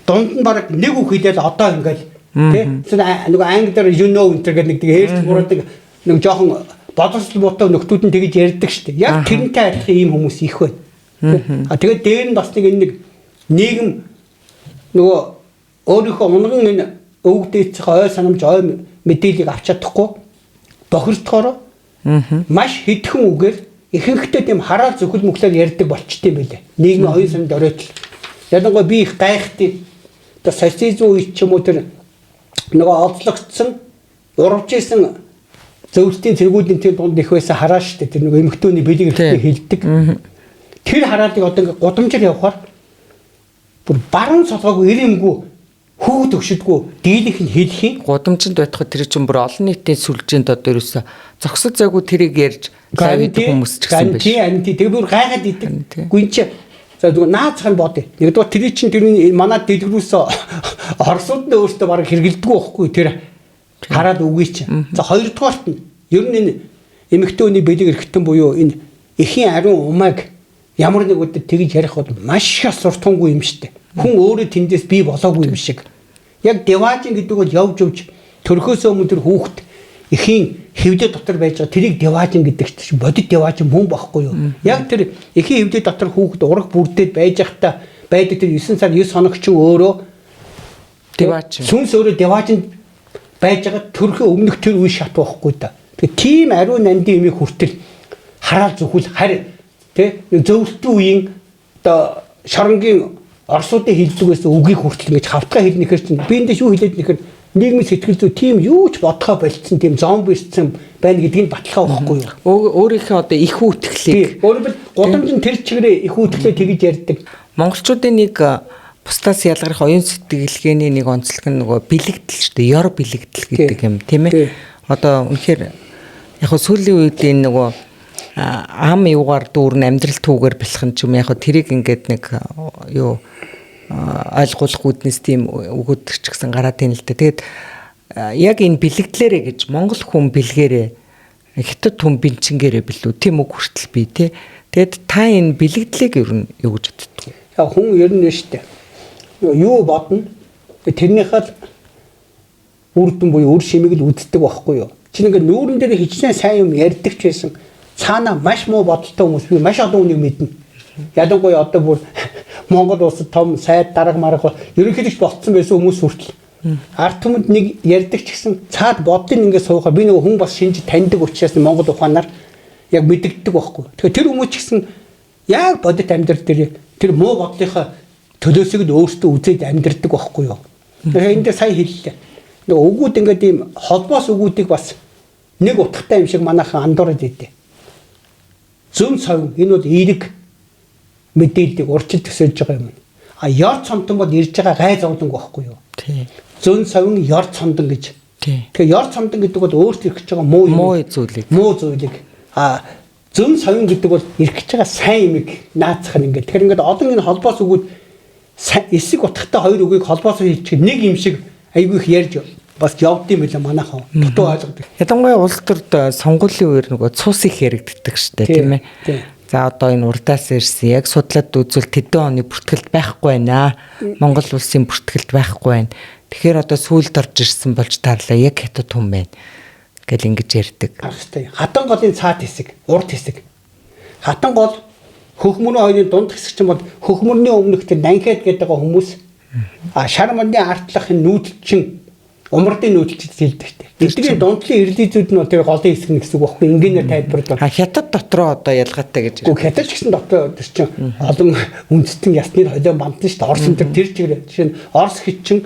Дунд нь бараг нэг үг хэлээл одоо ингээл тий нөгөө англиар you know энэ гэдэг нэг ээрч мураад нэг жоохон боловсрол муутай нөхдүүд нь тэгж ярьдаг шүү дээ. Яг тэрнтэй адилхан ийм хүмүүс их байна. А тэгээд дээр нь бас нэг энэ нэг нийгэм нөгөө өөрийнхөө унган энэ өвөг дээдсийнхээ ой санамж ой мэдээллийг авч чадахгүй бохирдохоор маш хэдхэн үгээр ихэнхдээ тийм хараал зөвхөл мөхлөөр ярьдаг болчтой юм байлээ. Нийгмийн оюун санамд оройтл. Ялангуяа би их гайхтыг одоо социализм үе ч юм уу тэр нөгөө олзлогдсон урвж исэн зөвлөлтийн цэргүүдийн тэр дунд их байсан хараа штэ тэр нөгөө эмэгтэйний бэлэг эрхтэй хилдэг. Тэр хараалыг одоо ингээ гудамжаар явахаар бүр баруун солгоогүй ирэмгүй хүүхд өгшөдгүү дийлэх нь хэлэх юм. Гудамжинд байтахад тэр чинь бүр олон нийтийн сүлжээнд одоо ерөөсө зогсож зайгүй тэрийг ярьж лав хийдэг хүмүүс ч гэсэн биш. Тий, тий. Тэр бүр гайхаад идэг. Гүн чи за зүгээр наацх нь бодъё. Нэгдүгээр тэр чинь тэр манай дэлгэрүүс Оросууд нь өөртөө бараг хэрэгэлдэггүй байхгүй тэр хараад үгүй чинь. За хоёрдугаарт нь ер нь энэ эмэгтэй хүний бэлэг эрхтэн буюу энэ эхийн ариун умайг ямар нэг өдөр тэгж ярих бол маш их суртахуунгүй юм штэ. Хүн өөрөө тэндээс бий болоогүй юм шиг. Яг деважин гэдэг бол явж явж төрхөөсөө өмнө тэр хүүхэд эхийн хэвдэ дотор байж байгаа тэрийг деважин гэдэг чинь бодит деважин мөн байхгүй юу? Яг тэр эхийн хэвдэ дотор хүүхэд ураг бүрдээд байж байхдаа байдаг тэр 9 сар 9 хоног чинь өөрөө деважин. Сүнс өөрөө деважин байж байгаа төрхөө өмнөх тэр үе шат байхгүй да. Тэгээ тийм ариун нандин юмыг хүртэл хараал зөвхөл харь тэ зөвлөлтийн үеийн одоо шоронгийн Оросуудын хилдэг байсан үгийг хүртэл ингэж хавтгай хэлнэ гэхэр чинь би эндээс юу хэлээд нэхэр нийгмийн сэтгэл зүй тийм юу ч бодохоо болцсон тийм зомби ирсэн байна гэдгийг баталгаа байхгүй юу? Өөрийнхөө одоо их үүтгэлийг өөрөөр гудамж нь тэр чигээрээ их үүтгэлээ тэгж ярьдаг. Монголчуудын нэг бусдаас ялгарх оюун сэтгэлгээний нэг онцлог нь нөгөө бэлэгдэл шүү дээ. Ёр бэлэгдэл гэдэг юм тийм ээ. Одоо үнэхээр яг хөө сүүлийн үед энэ нөгөө ам юугаар дүүрэн амьдрал түүгээр бэлхэн ч юм яг хөө тэрийг ингээд нэг юу ойлгуулах үүднээс тийм өгөөд ч гэсэн гараад ийн л дээ. Тэгээд яг энэ бэлэгдлээрэ гэж Монгол хүн бэлгээрээ хятад хүн бэнчингээрээ билүү тийм үг хүртэл би тий. Тэгэд та энэ бэлэгдлийг ер нь юу гэж боддог вэ? Я хүн ер нь шүү дээ. Юу бодно? Тэрнийхээ л үр дүн буюу үр шимийг л үздэг байхгүй юу? Чи нэг нүүрэн дээр хичнээн сайн юм ярьдаг ч байсан цаана маш муу бодолтой хүмүүс би маш олон хүнийг мэднэ. Ялангуяа одоо бүр Монгол улсад том сайд дарга марга ерөнхийлөгч болцсон байсан хүмүүс хүртэл ард түмэнд нэг ярьдаг ч гэсэн цаад бодлын ингээд суухаар би нөгөө хүн бас шинж таньдаг учраас Монгол ухаанаар яг мэдэгддэг байхгүй. Тэгэхээр тэр хүмүүс ч гэсэн яг бодит амьдрал дээр тэр муу бодлынхаа төлөөсийг нь өөртөө үзээд амьдрдаг байхгүй юу. Тэгэхээр энэ дээр сая хэллээ. Нөгөө үгүүд ингээд ийм холбоос үгүүдийг бас нэг утгатай юм шиг манайхан андуураад идэв. Зөн совин энэ бол эерэг мэдээллийг урчил төсөөлж байгаа юм. А ёр цомтон бол ирж байгаа гай зовлон байхгүй юу? Тий. Зөн совин ёр цомтон гэж. Тий. Тэгэхээр ёр цомтон гэдэг бол өөрт ирэх гэж байгаа муу юм. Муу зүйлийг. Муу зүйлийг. А зөн совин гэдэг бол ирэх гэж байгаа сайн юмыг наацах нь ингээд. Тэгэхээр ингээд олон энэ холбоос үгүүд эсэг утгатай хоёр үгийг холбоосоор хэлчих нэг юм шиг айгүй их ярьж бас явд юм билээ манайхан. Дутуу ойлгодог. Ялангуяа улс төрд сонгуулийн үеэр нөгөө цус их яригддаг штэ тийм ээ. За одоо энэ урдаас ирсэн яг судлаад үзвэл тэдэн оны бүртгэлд байхгүй байна. Монгол улсын бүртгэлд байхгүй байна. Тэгэхээр одоо сүүлд орж ирсэн болж таарлаа яг хятад хүн байна гэл ингэж ярьдаг. Харах хэрэгтэй. Хатан голын цаад хэсэг, урд хэсэг. Хатан гол хөхмөрийн хоёрын дунд хэсэг чинь бол хөхмөрний өмнөх тэр нанхад гэдэг байгаа хүмүүс а шар мөрний артлах нүүдэлчин умардын нүүдэлчд хэлдэг шүү дээ. Эдгээр дундлын эрлийзүүд нь бол тэр голын хэсэг нь гэсэн үг байхгүй энгийнээр тайлбарлавал. А хятад дотроо одоо ялгаатай гэж. Гэхдээ хятад ч гэсэн дотор тэр чинь олон үндэстэн ясны холио мандсан шүү дээ. Орос энэ тэр чигээр жишээ нь Орос хитчин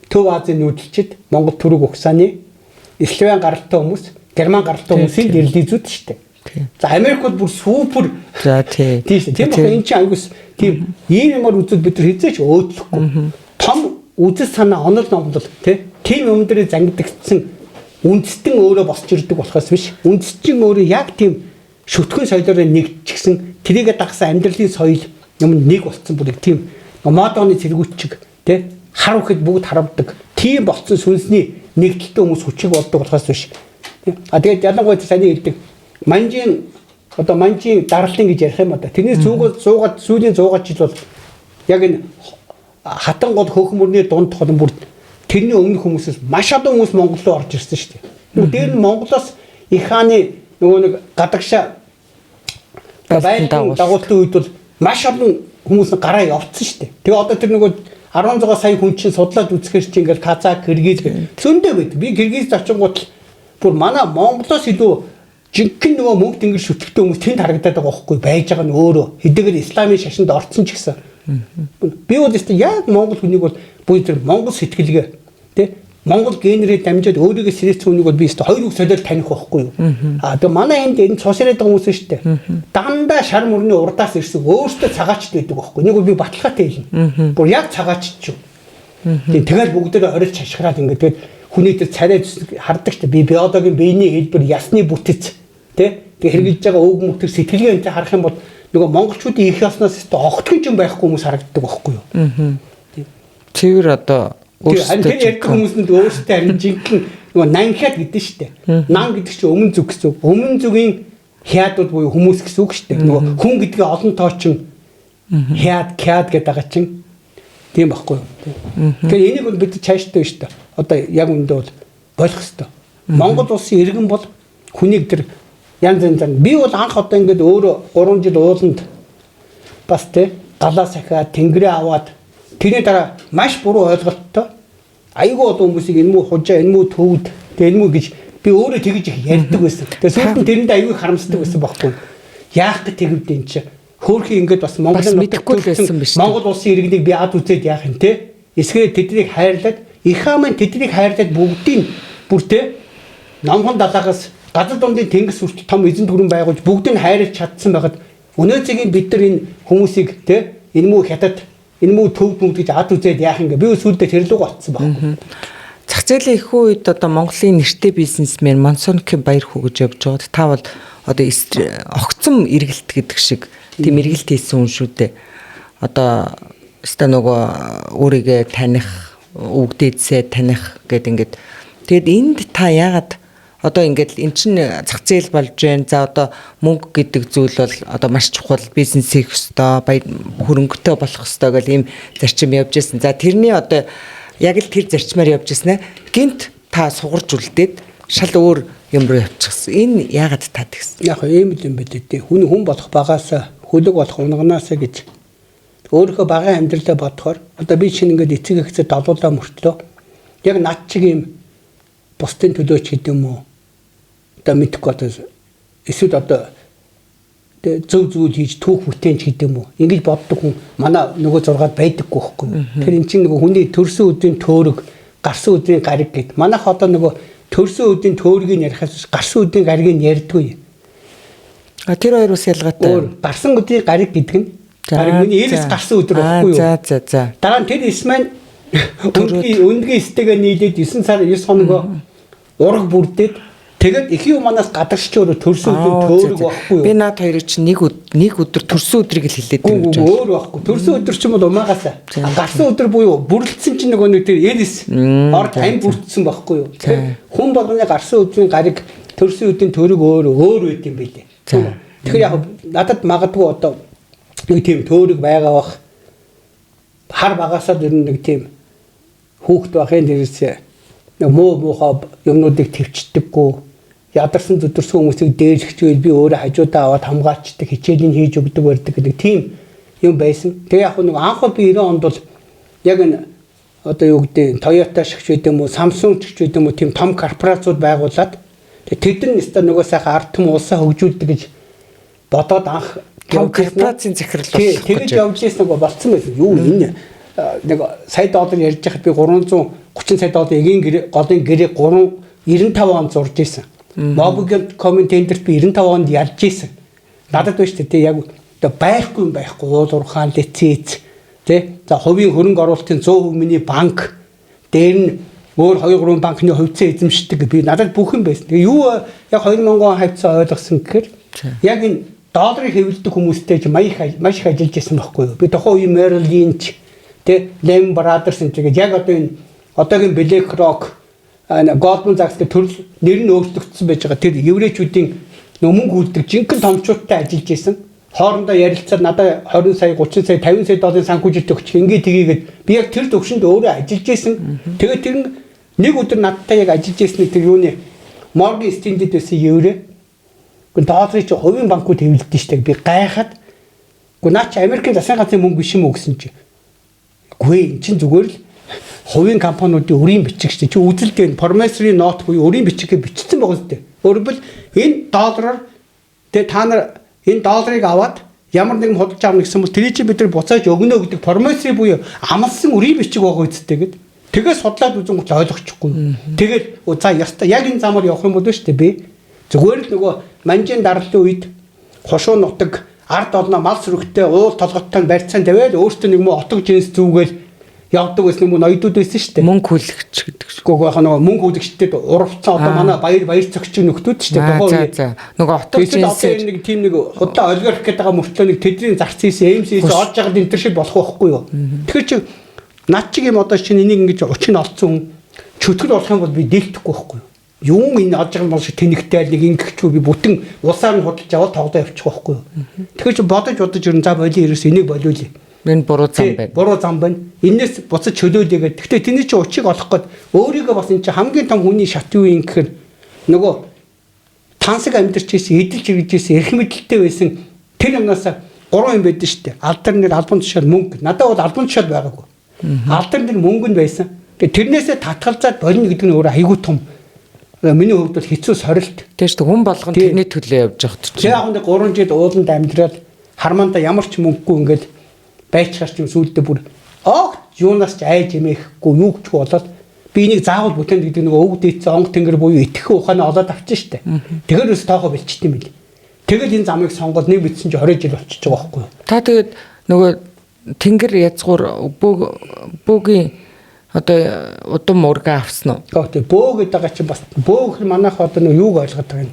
Төв Азийн нүүдэлчд Монгол түрэг угсааны Словен гаралтай хүмүүс, Герман гаралтай хүмүүсийн эрлийзүүд шүү дээ. За Америк бол бүр супер. За тий. Тийм шүү. Тийм болохоор энэ чинь аягүй тийм ийм юмар үзвэл бид нар хэзээ ч өөдлөхгүй. Том үзэл санаа онол номлол тий. Тийм юм дээр зангидагдсан үндэстэн өөрөө босч ирдэг болохоос биш. Үндэстэн өөрөө яг тийм шүтгэн соёлоор нэгдчихсэн тэрийгэ дагсан амьдралын соёл юм нэг болцсон бүрийг тийм модоны цэргүүтчиг тий хар үхэд бүгд харавдаг. Тийм болцсон сүнсний нэгдэлтэй хүмүүс хүчиг болдог болохоос биш. А тэгээд ялангуяа саний хэлдэг манжийн одоо манжийн дарлын гэж ярих юм одоо. Тэрний сүүгэл 100-аад сүүлийн 100 жил бол яг энэ хатан гол хөөхөн мөрний дунд холон бүр тэрний өмнөх хүмүүсээс маш олон хүмүүс Монгол руу орж ирсэн шүү дээ. Дээр нь Монголоос их хааны нөгөө нэг гадагшаа байлдан дагуултын үед бол маш олон хүмүүс нь гараа явцсан шүү дээ. Тэгээ одоо тэр нөгөө 16 сая хүн чинь судлаад үзэхэр чинь ингээл Казак, Киргиз зөндөө байд. Би Киргизд очингууд л бүр манай Монголоос илүү жинхэнэ нөгөө мөнх тэнгэр шүтгэдэг хүмүүс тэнд харагдаад байгаа байхгүй байж байгаа нь өөрөө хэдийгээр исламын шашинд орцсон ч гэсэн. Би бол өстө яг монгол хүнийг бол бүр тэр монгол сэтгэлгээ тий монгол генерээ дамжаад өөрийгөө сэрээцсэн хүнийг бол би өстө хоёр үг солиод таних байхгүй юу. А тэгээ манай энд энэ цус яриад байгаа хүмүүс шүү дээ. Дандаа шар мөрний урдаас ирсэн өөртөө цагаачд байдаг байхгүй. Нэг бол би баталгаатай хэлнэ. Бүр яг цагаачд шүү. Тийм тэгэл бүгдээрээ орилж хашгираад ингээд тэгээд хүний тэр царай хардаг шүү дээ. Би биологийн биений хэлбэр ясны бүтэц тий тэг хэрэгжилж байгаа өвөг мөх тэр сэтгэлгээ энэ харах юм бол нөгөө монголчуудын их яснаас өстө огтхон ч юм байхгүй хүмүүс харагддаг байхгүй юу. Цэвэр одоо өөрсдөө тэр ярьдаг хүмүүс нь өөрсдөө харин жинхэнэ нөгөө нанхиад гэдэг шүү дээ. Нан гэдэг чинь өмнө зүг гэсэн үг. Өмнө зүгийн хяадууд буюу хүмүүс гэсэн үг шүү дээ. Нөгөө хүн гэдгээ олон тоочин хяад, кяад гэдэг байгаа чинь тийм байхгүй юу. Тэгэхээр энийг бол бид чааштай шүү дээ. Одоо яг үндэ бол болох ёстой. Монгол улсын иргэн бол хүнийг тэр янз янзаар би бол анх одоо ингээд өөрөө 3 жил ууланд бас тэ галаа сахиад тэнгэрээ аваад тэрний дараа маш буруу ойлголттой айгүй олон хүмүүсийг энэ мүү хужаа энэ мүү төвд тэ энэ мүү гэж би өөрөө тэгж их ярьдаг байсан. Тэгээ сүүлд нь тэрэнд айгүй харамсдаг байсан байхгүй. Яах гэж тэгвд энэ чи хөөхий ингээд бас Монголын мэдэхгүй л байсан биш. Монгол улсын иргэнийг би ад үзээд яах юм те? Эсгээр тэднийг хайрлаад ихаа маань тэднийг хайрлаад бүгдийг бүр те номхон далаагаас газар дундын тэнгис хүртэл том эзэн түрэн байгуулж бүгдийг хайрлаж чадсан байхад өнөө цагийн бид нар энэ хүмүүсийг те энэ мүү хятад энэ мүү төв бүгд гэж ад үзээд яах юм гэ би сүүлдээ тэр луг очсон байхгүй. Зах зээлийн их үед одоо Монголын нэртэй бизнесмен Мансонкийн баяр хүү гэж явж байгаад та бол одоо огцом эргэлт гэдэг шиг тийм эргэлт хийсэн хүн шүү дээ. Одоо өстой нөгөө өөрийгөө таних, өвгдээдсээ таних гэд ингээд Тэгээд энд та яагаад одоо ингээд эн чин зах зээл болж байна. За одоо мөнгө гэдэг зүйл бол одоо маш чухал, бизнес хийх ёстой, хөрөнгөтэй болох ёстой гэл ийм зарчим явж байсан. За тэрний одоо яг л тэр зарчмаар явж ирсэн ээ. Гинт та сугарч үлдээд шал өөр юм руу явчихсан. Энэ яагаад та тэгсэн? Яг ийм л юм байл дээ. Хүн болох багаас хөлөг болох унаганаасаа гэж өөрийнхөө багын амьдралаа бодохоор одоо би чинь ингээд эцэг эхцээ долуулаа мөртлөө яг над чиг юм бусдын төлөөч гэдэг юм уу? Одоо мэдэхгүй одоо эсвэл одоо зөв зүйл хийж түүх бүтээнч гэдэг юм уу? Ингэж боддог хүн манай нөгөө зургаад байдаггүй байхгүй юу? Тэр эн чинь нөгөө хүний төрсөн өдрийн төөрөг, гарсан өдрийн гариг гэд. Манайх одоо нөгөө төрсөн өдрийн төөргийг ярихаас гарсан өдрийн гаригийг ярьдгүй. А тэр хоёр бас ялгаатай. Өөр гарсан өдрийн гариг гэдэг нь гариг миний 99 гарсан өдөр байхгүй юу? За. Дараа нь тэр эс маань өндгийн эстэйгээ нийлээд 9 сар 9 хоногоо ураг бүрдээд тэгээд эхийн манаас гадагш ч өөрөө төрсөн өдөр төөрөг байхгүй юу? Би наад хоёрыг чинь нэг өдөр төрсөн өдрийг л хэлээд байна гэж. Өөр байхгүй. Төрсөн өдөр ч юм бол умаагаасаа. Гарсан өдөр буюу бүрлдсэн чинь нөгөө нэг тэр 99 ор тань бүрдсэн байхгүй юу? Тэгэхээр хүн болгоны гарсан өдрийн гариг төрсөн өдрийн төөрөг өөр өөр байд юм билээ. Тэгэхээр яг надад магадгүй одоо нэг тийм төөрөг байгаа бах. Хар багасаа ер нь нэг тийм хүүхд байхын дээрээс нэг муу муухай юмнуудыг төвчдөггүй, ядарсан зүдэрсэн хүмүүсийг дээрлэхчвэл би өөрөө хажуудаа аваад хамгаалчдаг, хичээлийг хийж өгдөг барьдаг гэдэг тийм юм байсан. Тэгээ яг нэг анх би 90 онд бол яг энэ одоо юу гэдэг Toyota шиг ч байд юм уу, Samsung ч байд юм уу тийм том корпорациуд байгуулад тэд нар өстө нөгөө сайхан ард түмэн улсаа хөгжүүлдэг гэж бодоод анх том корпорацийн захирал болох гэж явж ирсэн нөгөө болцсон байсан. Юу энэ нэг сая доллар ярьж байхад би 330 сая доллар эгийн голын гэрээ 395 онд зурж исэн. Mobicom-ын тендерт би 95 онд ялж исэн. Надад биш үү яг одоо байхгүй юм байхгүй уул уурхаан лиценз тий. За хувийн хөрөнгө оруулалтын 100% миний банк дээр нь өөр 2 3 банкны хувьцаа эзэмшдэг би надад бүх юм байсан. Тэгээ юу яг 2000 он хавцаа ойлгосон гэхээр яг энэ долларыг хэвлэдэг хүмүүстэй ч маш их ажиллаж исэн байхгүй юу. Би тухайн үеийн Merrill Lynch тий Lehman Brothers энэ тэгээд яг одоо энэ одоогийн BlackRock, Goldman Sachs гэх төрөл нэр нь өөрчлөгдсөн байж байгаа. Тэр еврейчүүдийн мөнгө үлддэг жинхэнэ томчуудтай ажиллаж исэн. Хоорондоо ярилцаад надад 20 сая, 30 сая, 50 сая долларын санхүүжилт өгч ингээ тгийгээд би яг тэр төвшөнд өөрөө ажиллаж исэн. Тэгээд тэр нэг өдөр надтай яг ажиллаж ирсэн тэр юуны Morgan Stanley-д байсан еврей. Гэхдээ долларыг чи хувийн банкуд хэвлэлдэж штэ. Би гайхаад. Гэхдээ наа чи Америкийн засгийн газрын мөнгө биш юм уу гэсэн чи. Үгүй эн чин зүгээр л хувийн компаниудын өрийн бичиг штэ. Чи үзэлт энэ promissory note буюу өрийн бичигээ бичсэн байгаа зү. Өөрөлдвөл энэ доллараар тэгээ та нар энэ долларыг аваад ямар нэгэн худалдаж авна гэсэн бол тэрий чи бид нар буцааж өгнө гэдэг promissory буюу амласан өрийн бичиг байгаа үсттэй гэд. Тэгээ судлаад үзэнгүүт ойлгочихгүй. Тэгээд за яста яг энэ замаар явах юм бол шүү дээ би. Зүгээр л нөгөө манжийн дарлын үед хошуу нутаг ард олноо мал сүрэгтэй уул толготтой барьцаан тавиад өөртөө нэг мө отог жинс зүгэл явдаг байсан юм уу ноёдууд байсан шүү дээ. Мөнгө хүлэгч гэдэг шиг. Үгүй яг нөгөө мөнгө хүлэгчдэд урвцсан одоо манай баяр цогч нөхдүүд шүү дээ. Тухайн үе. Нөгөө отог жинсээр нэг тийм нэг худлаа олигарх гэдэг байгаа мөртлөө нэг тэдний зарц хийсэн, МС олж ягаад энэ төр шиг болох байхгүй юу. Тэгэхээр чи над чиг юм одоо чинь энийг ингэж учин олцсон хүн чөтгөр болох юм бол би дийлдэхгүй байхгүй юу. Юм энэ олж байгаа юм бол тэнэгтэй нэг ингэхчүү би бүтэн улсаар нь худалж аваад тоглоо явчих байхгүй юу. Тэгэхээр чи бодож бодож ерөн за болио ерөөс энийг болиулъя. Энэ буруу зам байна. Буруу зам байна. Энээс буцаж чөлөөлье гэдэг. Гэхдээ тэний чи учиг олох гээд өөрийгөө бас энэ чи хамгийн том хүний шат юу юм гэхээр нөгөө тансаг амьдарч ирсэн, эдэлж ирж ирсэн, эрх мэдэлтэй байсан тэр юмнаас гурван юм байдсан шүү дээ. Алдар нэр, албан тушаал, мөнгө. Надад бол албан тушаал байгаагүй. Алдар нэр мөнгө нь байсан. Тэгээ тэрнээсээ татгалзаад болно гэдэг нь өөрөө айгүй том. Миний хувьд бол хэцүү сорилт. Тийм шүү дээ. Хүн болгон тэрний төлөө явж явах чинь. Яг нэг 3 жил ууланд амьдрал хармандаа ямар ч мөнгөгүй ингээл байчгаар ч юм сүулдэ бүр огт юунаас ч айж эмээхгүй юу ч болоод би энийг заавал бүтээн гэдэг нэг өвөг дээдсэн онг тэнгэр буюу итгэх ухаанаа олоод авчин штэ. Тэгэхээр өс тоохоо бэлчт юм бил. Тэгэл энэ замыг сонгоод нэг мэдсэн чи 20 жил болчихж байгаа байхгүй юу. Та тэгээд нөгөө тэнгэр язгуур бөөгийн одоо удам ургаа авсан уу? Тийм бөө гэдэг байгаа чинь бас бөө гэхэр манайх одоо нөгөө юуг ойлгоод байгаа юм.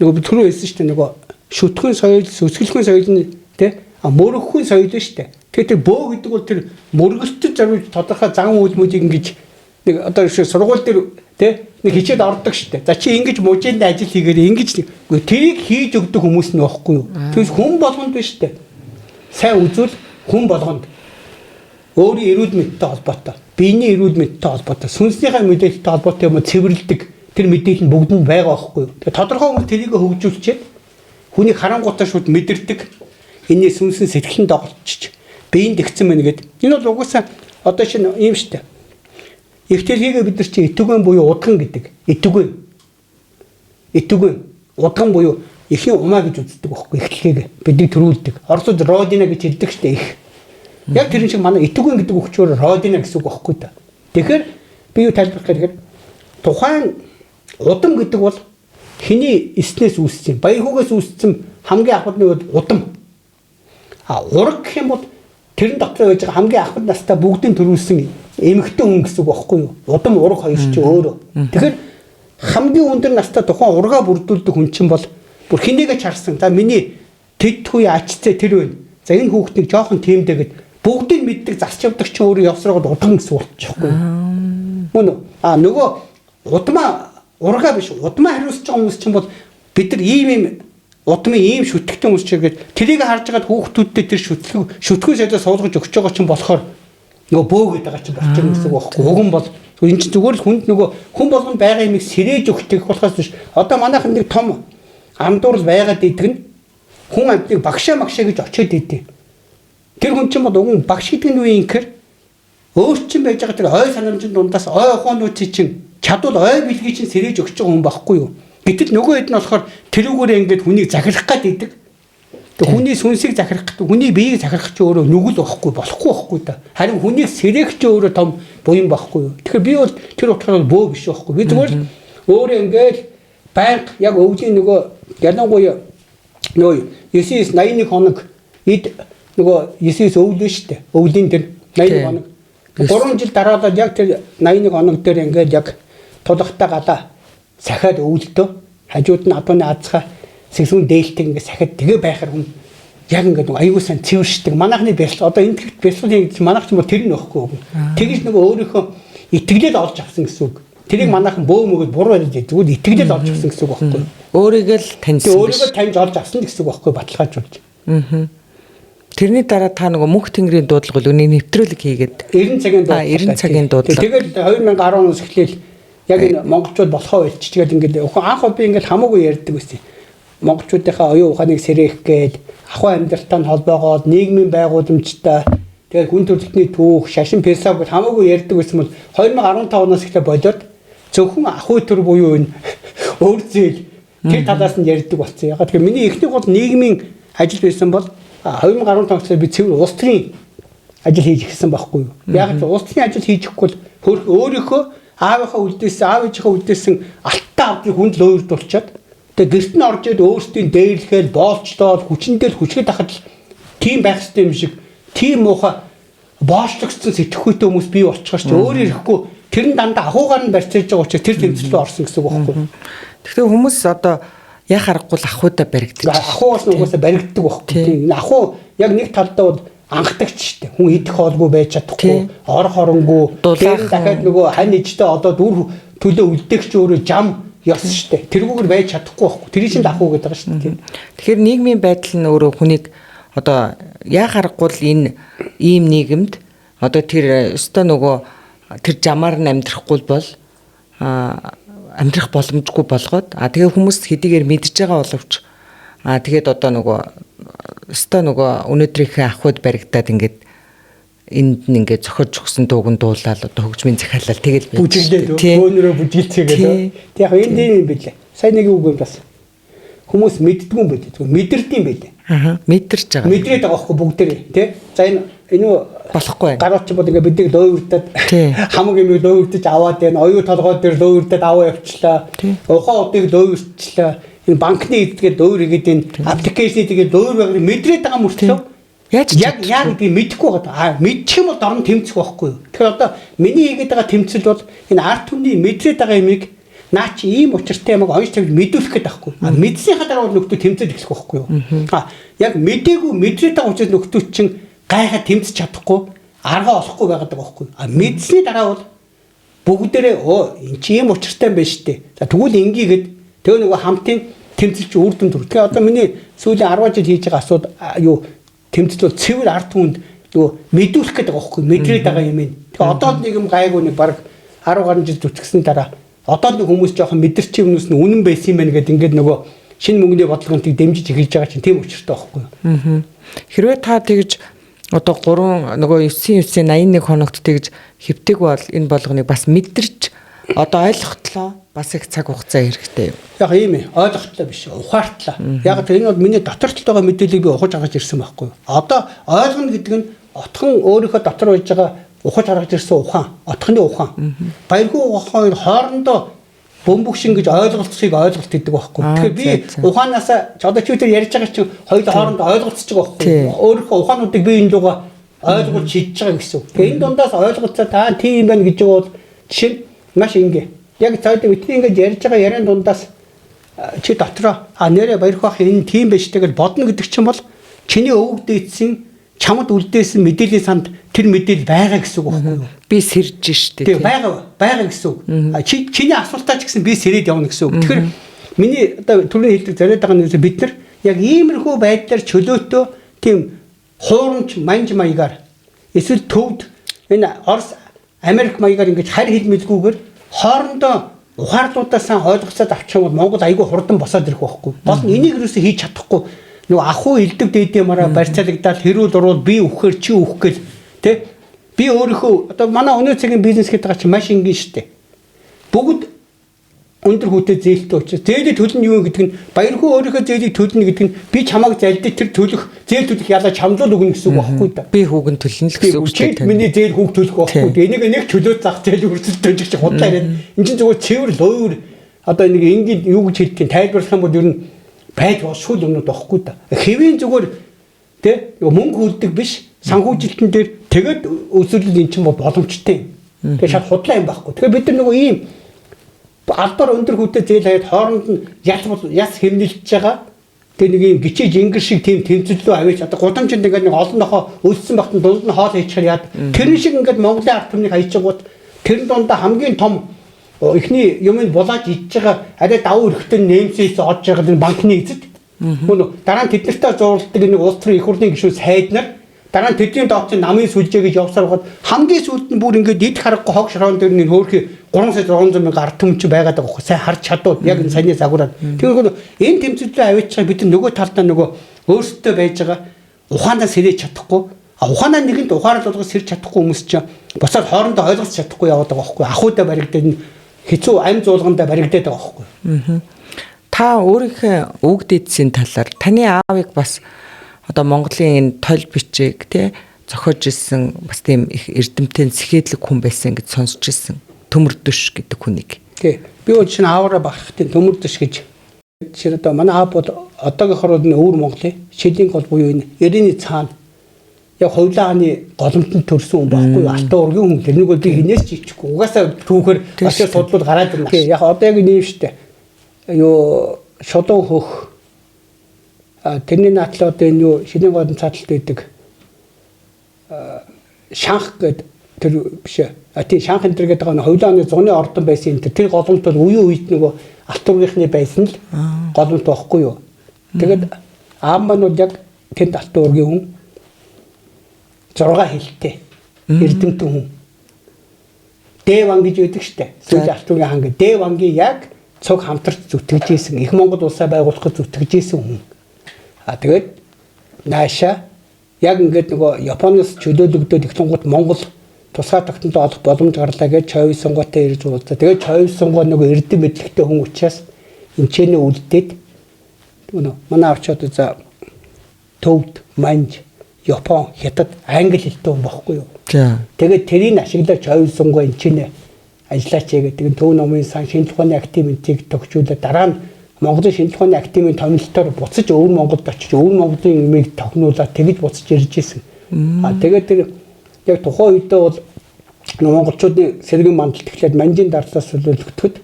Нөгөө түрүү хэлсэн шүү дээ нөгөө шүтгэн соёл, сүсгэлхэн соёл нь тий мөрөгхөн соёл нь шүү дээ. Тэгэхээр тэр бөө гэдэг бол тэр мөргөлтөд зориулж тодорхой зан үйл мүлийг ингэж Нэг одоо шиг сургууль дээр тий нэг хичээл ордог штэ. За чи ингэж мужинд ажил хийгээр ингэж тэрийг хийж өгдөг хүмүүс нь байхгүй юу? Тэгвэл хүн болгонд биш штэ. Сайн үзвэл хүн болгонд өөрийн эрүүл мэндтэй холбоотой, биений эрүүл мэндтэй холбоотой, сүнснийхээ мэдээлэлтэй холбоотой юм цэвэрлдэг тэр мэдээлэл нь бүгд нь байгаа байхгүй юу? Тэгээ тодорхой хүмүүс тэрийг хөгжүүлчихэд хүнийг харангуйтаа шууд мэдэрдэг. Энэний сүнсэн сэтгэлэн доголдчих биеинд тэгсэн мэн гэд. Энэ бол угаасаа одоо шинэ ийм штэ. Их дэлхийгээ бид нар чи итүгэн буюу удган гэдэг. Итүгэн. Итүгэн. Удган буюу эхийн умаа гэж үздэг байхгүй их дэлхийгээ. Бидний төрүүлдэг. Оросууд родина гэж хэлдэг штэ их. Яг тэрэн шиг манай итүгэн гэдэг үг чинь родина гэсэн үг байхгүй да. Тэгэхээр би юу тайлбарлах гэхээр тухайн удам гэдэг бол хиний эснээс үүссэн, баяр хүүгээс үүссэн хамгийн анхны бол удам. А ураг гэх юм бол тэрэн дотор байж байгаа хамгийн анхны настай бүгдийн төрүүлсэн эмэгтэй хүн гэсэн үг байхгүй юу? Удам ураг хоёр чинь өөрөө. Тэгэхээр хамгийн өндөр настай тухайн ургаа бүрдүүлдэг хүн чинь бол бүр хинийгээ ч харсан. За миний тэд хүү ачцээ тэр байна. За энэ хүүхдийг жоохон тиймдээ гэд бүгдийг мэддэг зарч явдаг чинь өөрөө явсраад удам гэсэн болчихгүй. Мөн үү? А нөгөө удмаа ургаа биш удмаа хариуцж байгаа хүмүүс чинь бол бид нар ийм ийм удмын ийм шүтгэхтэй хүмүүс чигээд тэрийг харж байгаад хүүхдүүдтэй тэр шүтлэг шүтгэн сайдаа суулгаж өгч байгаа чинь болохоор нөгөө бөө гэдэг байгаа чинь болчих гэсэн үг байхгүй. Уг нь бол энэ чинь зүгээр л хүнд нөгөө хүн болгонд байгаа юмыг сэрээж өгөх гэх болохоос биш. Одоо манайхан нэг том андуурл байгаад идэг нь хүн амтныг багшаа магшаа гэж очиод идэв. Тэр хүн чинь бол уг нь багш гэдэг нь юу юм гэхээр өөр чинь байж байгаа тэр ой санамжийн дундаас ой ухаанууд чинь чадвал ой бэлгийг чинь сэрээж өгч байгаа хүн байхгүй юу? Гэтэл нөгөө хэд нь болохоор тэрүүгээр ингээд хүнийг захирах гад идэг. Тэг хүний сүнсийг захирах гэдэг, хүний биеийг захирах чи өөрөө нүгэл байхгүй, болохгүй байхгүй да. Харин хүнийг сэрэх чи өөрөө том буян байхгүй юу? Тэгэхээр би бол тэр утгаараа бөө биш байхгүй. Би зүгээр л өөрөө ингээд байнга яг өвлийн нөгөө ялангуяа нөгөө 9 81 хоног эд нөгөө 9 өвлөн шүү дээ. Өвлийн тэр 81 хоног. 3 жил дараалал яг тэр 81 хоног дээр ингээд яг тулгахтай галаа сахиад өвлөлтөө хажууд нь адууны азхаа сэгсүүн дээлтэй ингээд сахиад тэгээ байхаар хүн яг ингээд нөгөө аюул сан цэвэршдэг. Манайхны бясал одоо энэ тэгэхт бясал хийж манайх ч юм уу тэр нь байхгүй. Тэгэж нөгөө өөрийнхөө итгэлэл олж авсан гэсэн үг. Тэрийг манайхан бөө мөгөд буруу яриад зүгээр итгэлэл олж авсан гэсэн үг байхгүй. Өөрийгөө л таньсан. Өөрийгөө таньж олж авсан гэсэн үг байхгүй баталгаажуулж. Тэрний дараа та нөгөө мөнх тэнгэрийн дуудлага үний нэвтрүүлэг хийгээд 90 цагийн дуудлага. 90 цагийн дуудлага. Тэгээд 2010 оноос эхлээл яг энэ монголчууд болохоо болчихгээд ингээд анх би ингээд хамаагүй ярьдаг байсан. Монголчуудынхаа оюун ухааныг сэрээх гээд ахуй амьдралтай нь холбоогоод нийгмийн байгууламжтай тэгээд хүн төрөлхтний түүх, шашин философи гэж хамаагүй ярьдаг байсан бол 2015 оноос эхлээ болоод зөвхөн ахуй төр буюу энэ өөр зүйл тэр талаас нь ярьдаг болсон. Яг тэгэхээр миний эхний гол нийгмийн ажил байсан бол 2015 оноос би цэвэр улс төрийн ажил хийж эхэлсэн байхгүй юу. Яг ч улс төрийн ажил хийж өгөхгүй бол өөрийнхөө аавынхаа үлдээсэн, аав ээжийнхээ үлдээсэн алтан авдрыг хүнд лөөрдүүлчихэд тэгээ гэрт нь орж ирээд өөрсдийн дээрлэхэл, боолчлоод, хүчэндээ л хүчгээд ахад л тийм байх ёстой юм шиг тийм муухай боолчлогдсон сэтгэхүйтэй хүмүүс бий болчихоор ч өөр ирэхгүй тэр нь дандаа ахуйгаар нь барьцааж байгаа учраас тэр тэмцэл рүү орсон гэсэн үг байхгүй. Тэгэхээр хүмүүс одоо яа харахгүй л ахуйдаа баригдаж. Ахуйгаас нь угаасаа баригддаг байхгүй. Тийм. Ахуй яг нэг талдаа бол анхдагч штэ. Хүн идэх хоолгүй байж чадахгүй, орох оронгүй. Тэр дахиад нөгөө хань ижтэй одоо дүр төлөө үлдээх чи өөрөө жам ёс штэ. Тэргүүгээр байж чадахгүй байхгүй. Тэр чинь ахуй гэдэг байгаа штэ. Тэгэхээр нийгмийн байдал нь өөрөө хүнийг одоо яа харахгүй л энэ ийм нийгэмд одоо тэр өстой нөгөө тэр жамаар нь амьдрахгүй бол амьдрах боломжгүй болгоод тэгээ хүмүүс хэдийгээр мэдж байгаа боловч тэгээд одоо нөгөө өстой нөгөө өнөөдрийнхээ ахуйд баригдаад ингээд энд нь ингээд зохиож өгсөн дууг нь дуулаад одоо хөгжмийн захиалал тэгэл бүжиглээд бөөнөрөө бүжиглцгээгээд. Тэг яг энэ тийм юм билээ. Сайн нэг үг юм бас. Хүмүүс мэддгүй юм билээ. Зүгээр мэдэрдэг юм билээ. Аа мэдэрч байгаа. Мэдрээд байгаа байхгүй бүгдээрээ тий. За энэ энэ болохгүй. Гарууд ч бол ингээд биднийг лөөвөрдөд хамаг юм лөөвөрдөж аваад байна. Оюу толгой дээр лөөвөрдөд аваа явчлаа. Ухаан одыг лөөвөрчлээ. Энэ банкны эдгээр лөөр игээд энэ аппликейшн эдгээр лөөр байгааг мэдрээд байгаа мөртлөө яаж яг яа гэдгийг мэдэхгүй байгаа. Аа мэдчих юм бол дорн тэмцэх байхгүй юу. Тэгэхээр одоо миний хийгээд байгаа тэмцэл бол энэ ард түмний мэдрээд байгаа юмыг наа чи ийм учиртай юмыг онж тавьж мэдүүлэх гээд байхгүй. А мэдснийхаа дараа бол нөхдөө тэмцэл эхлэх байхгүй юу. А яг мдээгүй мэдрээд байгаа учраас нөхдөө чинь гайхаад тэмцэж чадахгүй аргаа олохгүй байгаад байгаа байхгүй юу. А мэдсний дараа бол Бүгдээрээ эн чи ийм учиртай юм байна шүү дээ. За тэгвэл ингээгээд тэгээ нөгөө хамтын тэмцэлч үр дүн төр. Тэгээ одоо миний сүүлийн 10 жил хийж байгаа асуудал юу тэмцэл бол цэвэр ард түмэнд нөгөө мэдүүлэх гэдэг байгаа байхгүй мэдрээд байгаа юм энэ. Тэгээ одоо л нэг юм гайгүй нэг баг 10 гаруй жил зүтгэсэн дараа одоо л нэг хүмүүс жоохон мэдэрч юмнус нь үнэн байсан юм байна гэдээ ингээд нөгөө шинэ мөнгөний бодлогыг дэмжиж эхэлж байгаа чинь тийм учиртай байхгүй юу. Хэрвээ та тэгж одоо 3 нөгөө 9 9 81 хоногт тэгж хэвтэг бол энэ болгоныг бас мэдэрч одоо ойлгохтлоо бас их цаг хугацаа хэрэгтэй юм. Яг ийм ээ ойлгохтлоо биш ухаартлаа. Яг тэр энэ бол миний дотор талд байгаа мэдээллийг би ухаж гаргаж ирсэн байхгүй юу. Одоо ойлгоно гэдэг нь отхон өөрийнхөө дотор байж байгаа ухаж гаргаж ирсэн ухаан, отхоны ухаан. Баяргүй ухаан хоёр хоорондоо бөмбөг шин гэж ойлголцохыг ойлголт гэдэг байхгүй. Тэгэхээр би ухаанаасаа одоо чи тэр ярьж байгаа чинь хоёул хоорондоо ойлголцож байгаа байхгүй. Өөрийнхөө ухаануудыг би энэ лугаа ойлгуулж шийдэж байгаа гэсэн үг. Тэгээ энэ дундаас ойлголцоо та тийм юм байна гэж байгаа бол жишээ нь маш ингээ. Яг цаад бидний ингэж ярьж байгаа яриан дундаас чи дотроо а нэрээ баярх бах энэ тийм байж тэгэл бодно гэдэг чинь бол чиний өвөг дээдсэн чамд үлдээсэн мэдээллийн санд тэр мэдээлэл байгаа гэсэн үг байхгүй юу? Би сэрж штэ. Тийм байгаа гэсэн үг. Чи чиний асуултаа ч гэсэн би сэрээд явна гэсэн үг. Тэгэхээр миний одоо түрүүний хэлдэг зориод байгаа нь бид нар яг иймэрхүү байдлаар чөлөөтөө тийм хуурамч манж маягаар эсвэл төвд энэ Орос Америк маягаар ингэж харь хил мэдгүйгээр хоорондоо ухаарлуудаасаа ойлгоцоод авчих юм бол Монгол айгүй хурдан босоод ирэх байхгүй. Гол нь энийг юусэн хийж чадахгүй нөгөө ахуу элдв дээдээ мараа барьцаалагдаад хэрүүл уруул би үхэхээр чи үхэх гэл тэ би өөрийнхөө одоо манай өнөө цагийн бизнес гэдэг чинь маш энгийн шүү дээ. Бүгд өндөр хүүтэй зээлтэй учраас зээлийг төлнө юу гэдэг нь баярхуу өөрийнхөө зээлийг төлнө гэдэг нь би чамайг залдиж тэр төлөх зээл төлөх ялаа чамлуул өгнө гэсэн үг байхгүй да. Би хүүг нь төлнө л гэсэн үг шүү дээ. Миний зээл хүүг төлөх байхгүй. Энийг нэг чөлөөт зах зээл өрсөлдөж гэж худлаа яриад энэ чинь зүгээр цэвэр луур одоо нэг энгийн юу гэж хэлдэг тайлбарлах юм бол ер нь байж болшгүй юмнууд байхгүй да. Хэвийн зүгээр тэ мөнгө үлдэг биш санхүүжилтэн дээр тэгээд өсвөрлөл эн чинь боломжтой. Тэгээд шал худлаа юм байхгүй. Тэгэхээр бид нар нөгөө ийм албаар өндөр хүүтэй зээл хаяад хооронд нь яс хэмнэлж байгаа. Тэгээ нэг ийм гिचиж ингэр шиг тийм тэмцэллүү аваач одоо гудамжинд ингээд нэг олон нохоо өлссөн багт нь дунд нь хоол хийчихээр яад. Тэрэн шиг ингээд Монголын ард түмнийг хайчингууд тэрэн дундаа хамгийн том эхний юмыг булааж идж байгаа арай давуу өрхтөн нэмсээс олж байгаа энэ банкны эзэд. Мөн дараа нь тэднэртэй зурладаг нэг улс төрийн их хурлын гишүүн сайд нар дараа нь тэдний дооцын намын сүлжээ гэж явсаар байхад хамгийн сүүлд нь бүр ингээд идэх харахгүй хог шороон дээр нэг хөөрхий 3 сая 600 мянга ард түмэн чи байгаад байгаа хөө сайн харж чадвал яг энэ саяны загвараар. Тэгэхээр энэ тэмцэлдээ авчиж байгаа бид нөгөө талдаа нөгөө өөрсдөө байж байгаа ухаанаа сэрээж чадахгүй ухаанаа нэгэнд ухаарал болгож сэрж чадахгүй хүмүүс чинь буцаад хоорондоо ойлгож чадахгүй яваад байгаа байхгүй ахуйдаа баригдаад хэцүү ам зуулгандаа баригдаад байгаа байхгүй. Та өөрийнхөө өвөг дээдсийн талаар таны аавыг бас одоо Монголын энэ толь бичиг тий зохиож ирсэн бас тийм их эрдэмтэн сэхээдлэг хүн байсан гэж сонсч ирсэн. Төмөрдөш гэдэг хүнийг. Тий. Би бол шинэ аавраа багхтын төмөрдөш гэж. Жишээ нь одоо манай аав бол одоогийнхоор нь өвөр Монголын шилийн гол буюу энэ Эриний цаана яг хувлааны голомтонд төрсөн хүн байхгүй юу? Алтан ургийн хүн. Тэрнийг бол би хинээс ч ичихгүй. Угаасаа түүхээр бас судлал гараад ирнэ. Тий. Яг одоо яг ийм штэ. Юу шулуун хөх тэрний наадлаа одоо энэ юу шилийн голом цааталт байдаг шанх гэдэг тэр биш ээ. Тийм шанх энэ төр гэдэг байгаа хувлааны зуны ордон байсан энэ тэр голомт бол үеийн үед нөгөө алт ургийнхны байсан л голомт байхгүй юу. Тэгээд аав маань бол яг тэнд алтан ургийн хүн 6 хэлтэй эрдэмтэн хүн. Дэван гэж байдаг штэ. Сүүлийн алтан ургийн хаан гэдэг. Дэвангийн яг цуг хамтарч зүтгэж исэн. Их Монгол улсаа байгуулахад зүтгэж исэн хүн. А тэгээд наашаа яг ингээд нөгөө Японоос чөлөөлөгдөөд ихлэнгуут Монгол тусгай тогтнолоо олох боломж гарлаа гэж Чойв сонгоотой ирж уулзаа. Тэгээд Чойв сонгоо нөгөө эрдэм мэдлэгтэй хүн учраас эмчэнэ үлдээд нөгөө манай авчид за төвд, манж, Япон, Хятад, англи хэлтэй хүн бохгүй юу. За. Тэгээд тэрийг ашиглаж Чойв сонгоо эмчэнэ ажиллаач гэдэг төв номын сан шинжлэх ухааны академийг тохижуулаад дараа нь Монголын шинжлэх ухааны академийн томилолтоор буцаж өвөр Монголд очиж өвөр Монголын юмыг тохинуулаад тэгж буцаж ирж исэн. А тэгээд тэр яг тухайн үедээ бол монголчуудын сэргэн мандалт эхлээд манжийн дарлаас солиулагдахад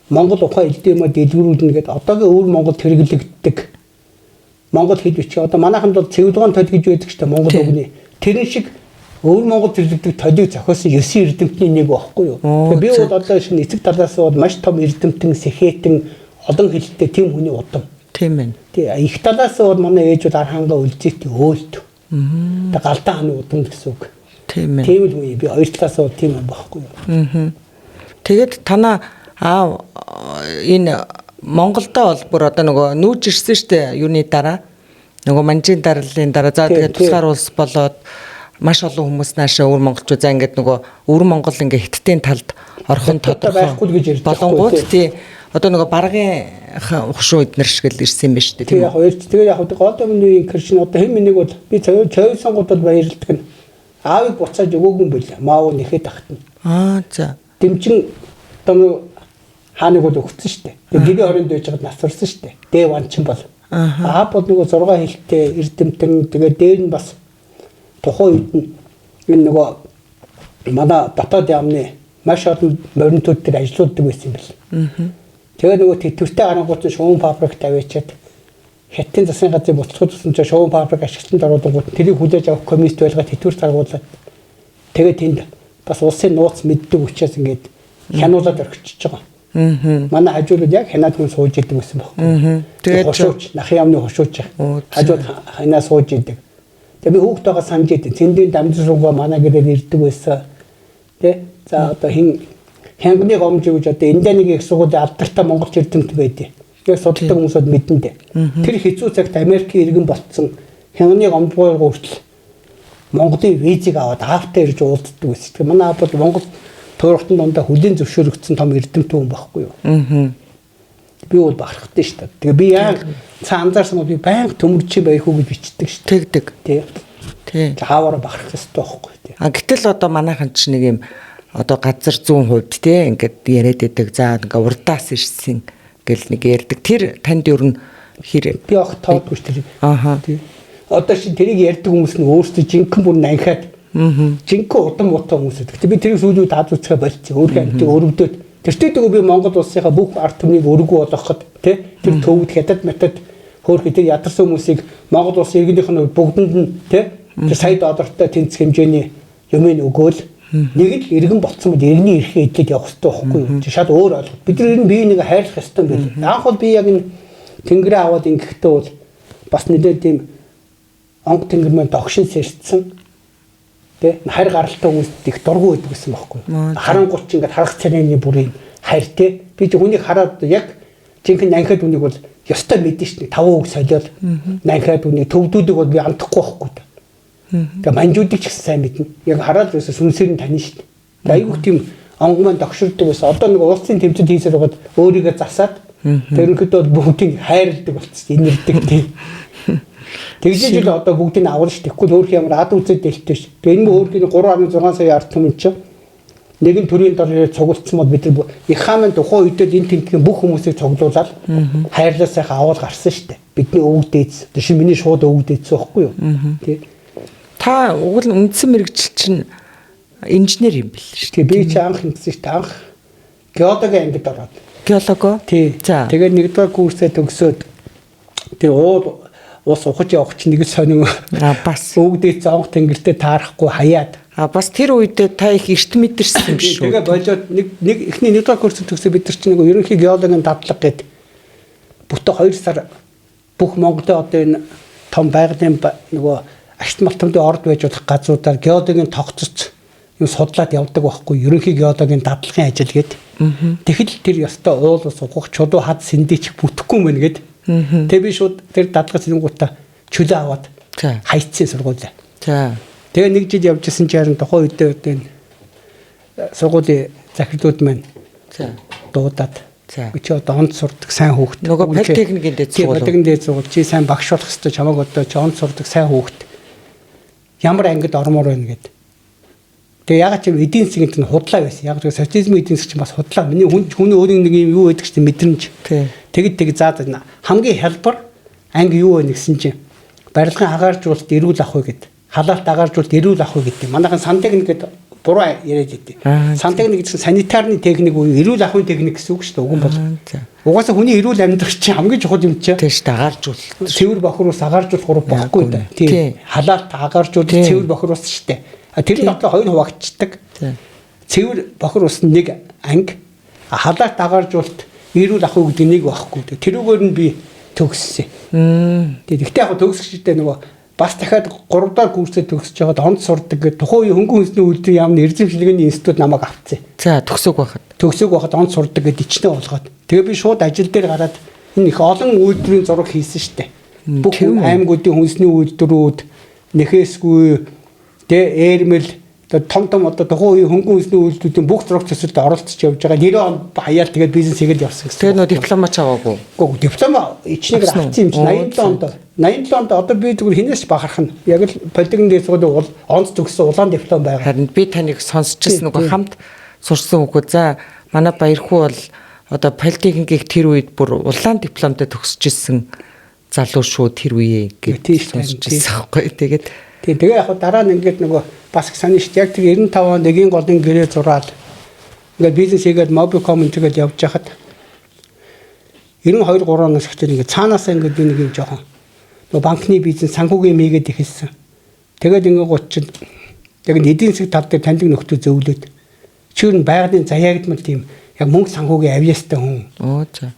Монгол ухаан элдэн юмаа дэлгэрүүлнэ гэдээ одоогийн өвөр Монголд хэрэглэгддэг Монгол хэл бичиг одоо манайханд бол цэвдгоон тол гэж байдаг шүү дээ Монгол үгний тэрэн шиг Өвөр Монгол зэрлэгдэг толийг зохиосон 9 эрдэмтний нэг байхгүй юу. Оо, Тэгээ би бол одоо шинэ эцэг талаас бол маш том эрдэмтэн, сэхэтэн, олон хэлтэй тийм хүний удам. Тийм ээ. Тий, их талаас бол манай ээж бол Архангай Үлзийт өөлт. Тэгээ Галдан хааны удам гэсэн үг. Тийм ээ. Тийм л хүн юм. Би хоёр талаас бол тийм юм байхгүй юу. Тэгээд танаа аав энэ Монголдо бол бүр одоо нөгөө нүүж ирсэн штэ юуны дараа нөгөө манжийн дарлын дараа за Тийм, тэгээд тийм. тусгаар улс болоод маш олон хүмүүс наашаа өвөр монголчуу за ингээд нөгөө өвөр монгол ингээд хиттийн талд орхон Хятадтай тодорхой байхгүй л гэж ярьж байгаа болонгууд байхгүй, тий одоо нөгөө баргын хушуу эднэр шиг л ирсэн юм байна штэ Тэгээ тийм яг үү? хоёр тэгээ яг гол өмнө юм кэрчин одоо хэн миний бол би цавь сонгууд бол баярлдаг нь аавыг буцааж өгөөгүй юм байл. Маав нэхэд ахтна. Аа за Дэмчин одоо нэг хааныг бол өгцөн штэ. Тэгээ гэрээ хорионд байж байгаад нас орсон штэ. Дэ ванчин бол. Аа бол нөгөө 6 хэлтэй эрдэмтэн тэгээ дээр нь бас тухайн үед нь энэ нөгөө манай дотоод яамны маш олон моринтууд дээр ажиллаулдаг байсан юм бэл. Тэгээ нөгөө тэтгэвртэй гарангуут нь шугам фабрик тавиачаад Хятадын засгийн газрын буцалгын тусламжаар шугам фабрик ашиглалтанд оруулангууд тэрийг хүлээж авах комист байлгаад тэтгэвэр заргуулад тэгээ тэнд бас улсын нууц мэддэг учраас ингээд хянуулаад орхичж байгаа. Аа. Манай хажууд яг хянаад хүн сууж идэг байсан байхгүй. Аа. Тэгээд Тэгээд хушууч, нахын яамны хушууч. Оо, зэ. Хажууд хянаа сууж идэг. Тэгээ би хүүхд байгаа санаж идэг. Цэндийн дамжир руугаа манай гэрээр ирдэг байсан. Тэ? За одоо хин хянганы гомж гэж одоо эндээ нэг их сургуулийн алдартай монголч эрдэмтэн байдیں۔ Яг судалдаг хүмүүсүүд мэдэн дээ. Тэр хэцүү цагт Америкийн иргэн болцсон хянганы гомдгоор хүртэл Монголын визийг аваад аавтай ирж уулздаг байсан. Тэгэхээр манай аав бол Монгол туурхтан дундаа хүлийн зөвшөөрөгдсөн том эрдэмтэн хүн байхгүй юу? Аа. Би бол бахархдаг шүү дээ. Тэгээ би яг цаа анзаарсан бол би байнга төмөрч байх уу гэж бичдэг шүү дээ. Тэгдэг. Тий. Тий. Ааваараа бахархах хэрэгтэй байхгүй тий. А гэтэл одоо манайхан ч нэг юм одоо газар зүүн хувьд те ингээд яриад идэг. За ингээ урдаас ирсэн гэл нэг ярьдаг. Тэр танд ер нь хэр Би огт тоодгүй шүү дээ. Ааха. Тий. Одоо шин тэрийг ярьдаг хүмүүс нь өөрсдөө жинхэнэ бүр нанхаад жинхэнэ удам муутай хүмүүс гэдэг. Гэтэ би тэрийг сүүлийн үед аз үзэхэ болчихсон. Өөрийнхөө амьтыг өрөвдөөд тэртээ дэгөө би Монгол улсынхаа бүх ард түмнийг өргүү болгоход тий тэр төвд хятад метод хөөрхи тэр ядарсан хүмүүсийг Монгол улсын иргэнийх нь бүгдэнд нь тий тэр сая доллартай тэнцэх хэмжээний юмыг өгөөл нэг л иргэн болцсон бол иргэний эрхээ эдлээд явах хэрэгтэй байхгүй юу? Чи шал өөр ойлголт. Бид нар ер нь бие нэг хайрлах ёстой юм байна. Анх бол би яг энэ тэнгэрээ аваад ингэхдээ бол бас нэлээд тийм онг тэнгэр маань догшин сэрцсэн тэ харь гаралтай хүмүүст их дургу байдаг гэсэн байхгүй Маа, юу? Харангуут чи ингээд харах царайны бүрийн харь тэ би чи хүнийг хараад яг жинхэнэ нанхад үнийг бол ёстой мэдэн шүү дээ. Таван үг солиод нанхад үнийг төвдүүдийг бол би амтахгүй байхгүй та. Тэгээ манжуудыг ч гэсэн сайн мэднэ. Яг хараад ерөөсөө сүнсээр нь таних шүү дээ. Айгүйх тийм онгон маань догширдаг байсан. Одоо нэг уулсын тэмцээн хийсээр байгаад өөрийгөө засаад тэр ерөнхийдөө бол бүгдийг хайрладаг болчихсон. Инэрдэг тийм. Тэгжиж л одоо бүгдийг нь авна шүү. Тэгэхгүй л өөрх ямар ад үзээд дэлтэй ш. Тэгээ энэ өөрх нь 3.6 сая ард түмэн чинь нэгэн төрийн дор цуглдсан бол бид нар их хаан тухайн үед л энэ тентгийн бүх хүмүүсийг цуглуулаад хайрлаа сайхан аваад гарсан шүү дээ. Бидний өвөг дээдс. Тэр шин миний шууд өвөг дээдс байхгүй юу? Тий. Та уг нь үндсэн мэрэгжил чинь инженер юм бэл шүү. Тэгээ би чи анх ингэсэн шүү дээ. Анх геологийн ангид ороод. Геолого. Тий. За. Тэгээд нэгдүгээр курсээ төгсөөд тэр уул ус ухаж явах чинь нэг л сонин А бас өвөг дээдс онх тэнгэртэй таарахгүй хаяад. А бас тэр үедээ та их эрт мэдэрсэн юм шүү. Тэгээ болоод нэг нэг эхний нэгдүгээр курс төгсөө бид нар чинь нэг ерөнхий геологийн дадлага гээд бүтэн 2 сар бүх Монголын одоо энэ том байгалийн нөгөө агт малтамдын орд байж болох газруудаар геологийн тогтцоц юм судлаад явдаг байхгүй ерөнхий геологийн дадлагын ажил гээд. Тэгэхэл тэр ёстой уул ус ухах чулуу хад сэндийч бүтэхгүй юм байна гээд. Тэгээ би шууд тэр дадлага цэрэнгуутаа чөлөө аваад За. хайцсан сургуулиа. За. Тэгээ нэг жил явж исэн чинь харин тухайн үедээ одоо энэ сургуулийн захирлууд маань За. дуудаад За. чи одоо онд сурдаг сайн хүүхэд. Нөгөө политехникийн дээд Тий, сургууль уу? политехникийн дээд сургууль. Чи сайн багш болох ёстой. Чамайг одоо чи онд сурдаг сайн хүүхэд. Ямар ангид ормоор байна гэд. Тэгээ ягаад ч юм эдийн засгийн чинь худлаа байсан. Яг л социализмын эдийн засаг чинь бас худлаа. Миний хүн хүний өөрийн нэг юм юу байдаг чинь мэдрэмж. Тий. Тэгэд тэг заа заа. Хамгийн хялбар анги юу вэ гэсэн чинь барилгын агааржуулалт эрүүл ах вэ гэд. Халаалт агааржуулалт эрүүл ах вэ гэдэг. Манайхан сантехник гэд буруу яриад идэв. Аа, Сантехник гэсэн санитарны техник буюу эрүүл ахуйн техник гэсэн үг шүү дээ. Уган бол. Аа, за. Угаасаа хүний эрүүл амьдрах чинь хамгийн чухал юм чинь. Тэш дагаржуулалт. Цэвэр бохир ус агааржуулах гурав бохгүй да. Тий. Тийм. Халаалт агааржуулалт Тий. цэвэр бохир ус шүү дээ. Тэр дотор хоёр хуваагдчихдаг. Цэвэр бохор ус нэг анги, халаат агааржуулалт эрүүл ахуй гэдэг нэг байхгүй. Тэрүүгээр нь би төгссөн. Тэгэхдээ яг төгсгчтэй нөгөө бас дахиад 3 дахь курсээ төгсөж байгаад онд сурдаг гэдэг тухайн үеийн хөнгөн үндэсний үйлдвэрийн яамны эрдэм шилгээний институт намайг авцсан. За, төгсөөг байхад. Төгсөөг байхад онд сурдаг гэдээ ичнэ болгоод. Тэгээ би шууд ажил дээр гараад энэ их олон үйлдвэрийн зураг хийсэн штэ. Бүх аймагуудын хүнсний үйлдвэрүүд, нэхээсгүй, тэ Эрмэл том том одоо тухайн үеийн хөнгөн үндэсний үйлдвэрүүдийн бүх зураг төсөлд оролцож явж байгаа. 90 он хаяал тэгээд бизнес хийгээд явсан гэсэн. Тэгээ нөө дипломач аваагүй. Үгүй, диплом ичнэгээр авсан юм чинь 87 онд. 87 онд одоо би зүгээр хинээс ч бахархна. Яг л политехникийн сургуулийн уул онц төгссөн улаан диплом байгаа. Харин би таныг сонсч ирсэн нөгөө хамт сурсан үгүй. За, манай Баярхүү бол одоо политехникийг тэр үед бүр улаан дипломтой төгсөж ирсэн залуу шүү тэр үеэ гэж сонсч ирсэн байхгүй. Тэгээд тийм, тэгээ яг дараа нь ингээд нөгөө бас их сонин шүү дээ. Яг тэр 95 онд эгийн голын гэрээ зураад ингээд бизнес хийгээд Mobicom энэ тэгээд явж хахад 92 3 оноос эхлээд ингээд цаанаасаа ингээд би нэг юм жоохон нөгөө банкны бизнес санхүүгийн юм хийгээд эхэлсэн. Тэгээд ингээд гут чинь яг эдийн засаг тал дээр таньдаг нөхдөө зөвлөөд чи юу н байгалийн заяагдмал тийм яг мөнгө санхүүгийн авьяастай хүн. Оо за.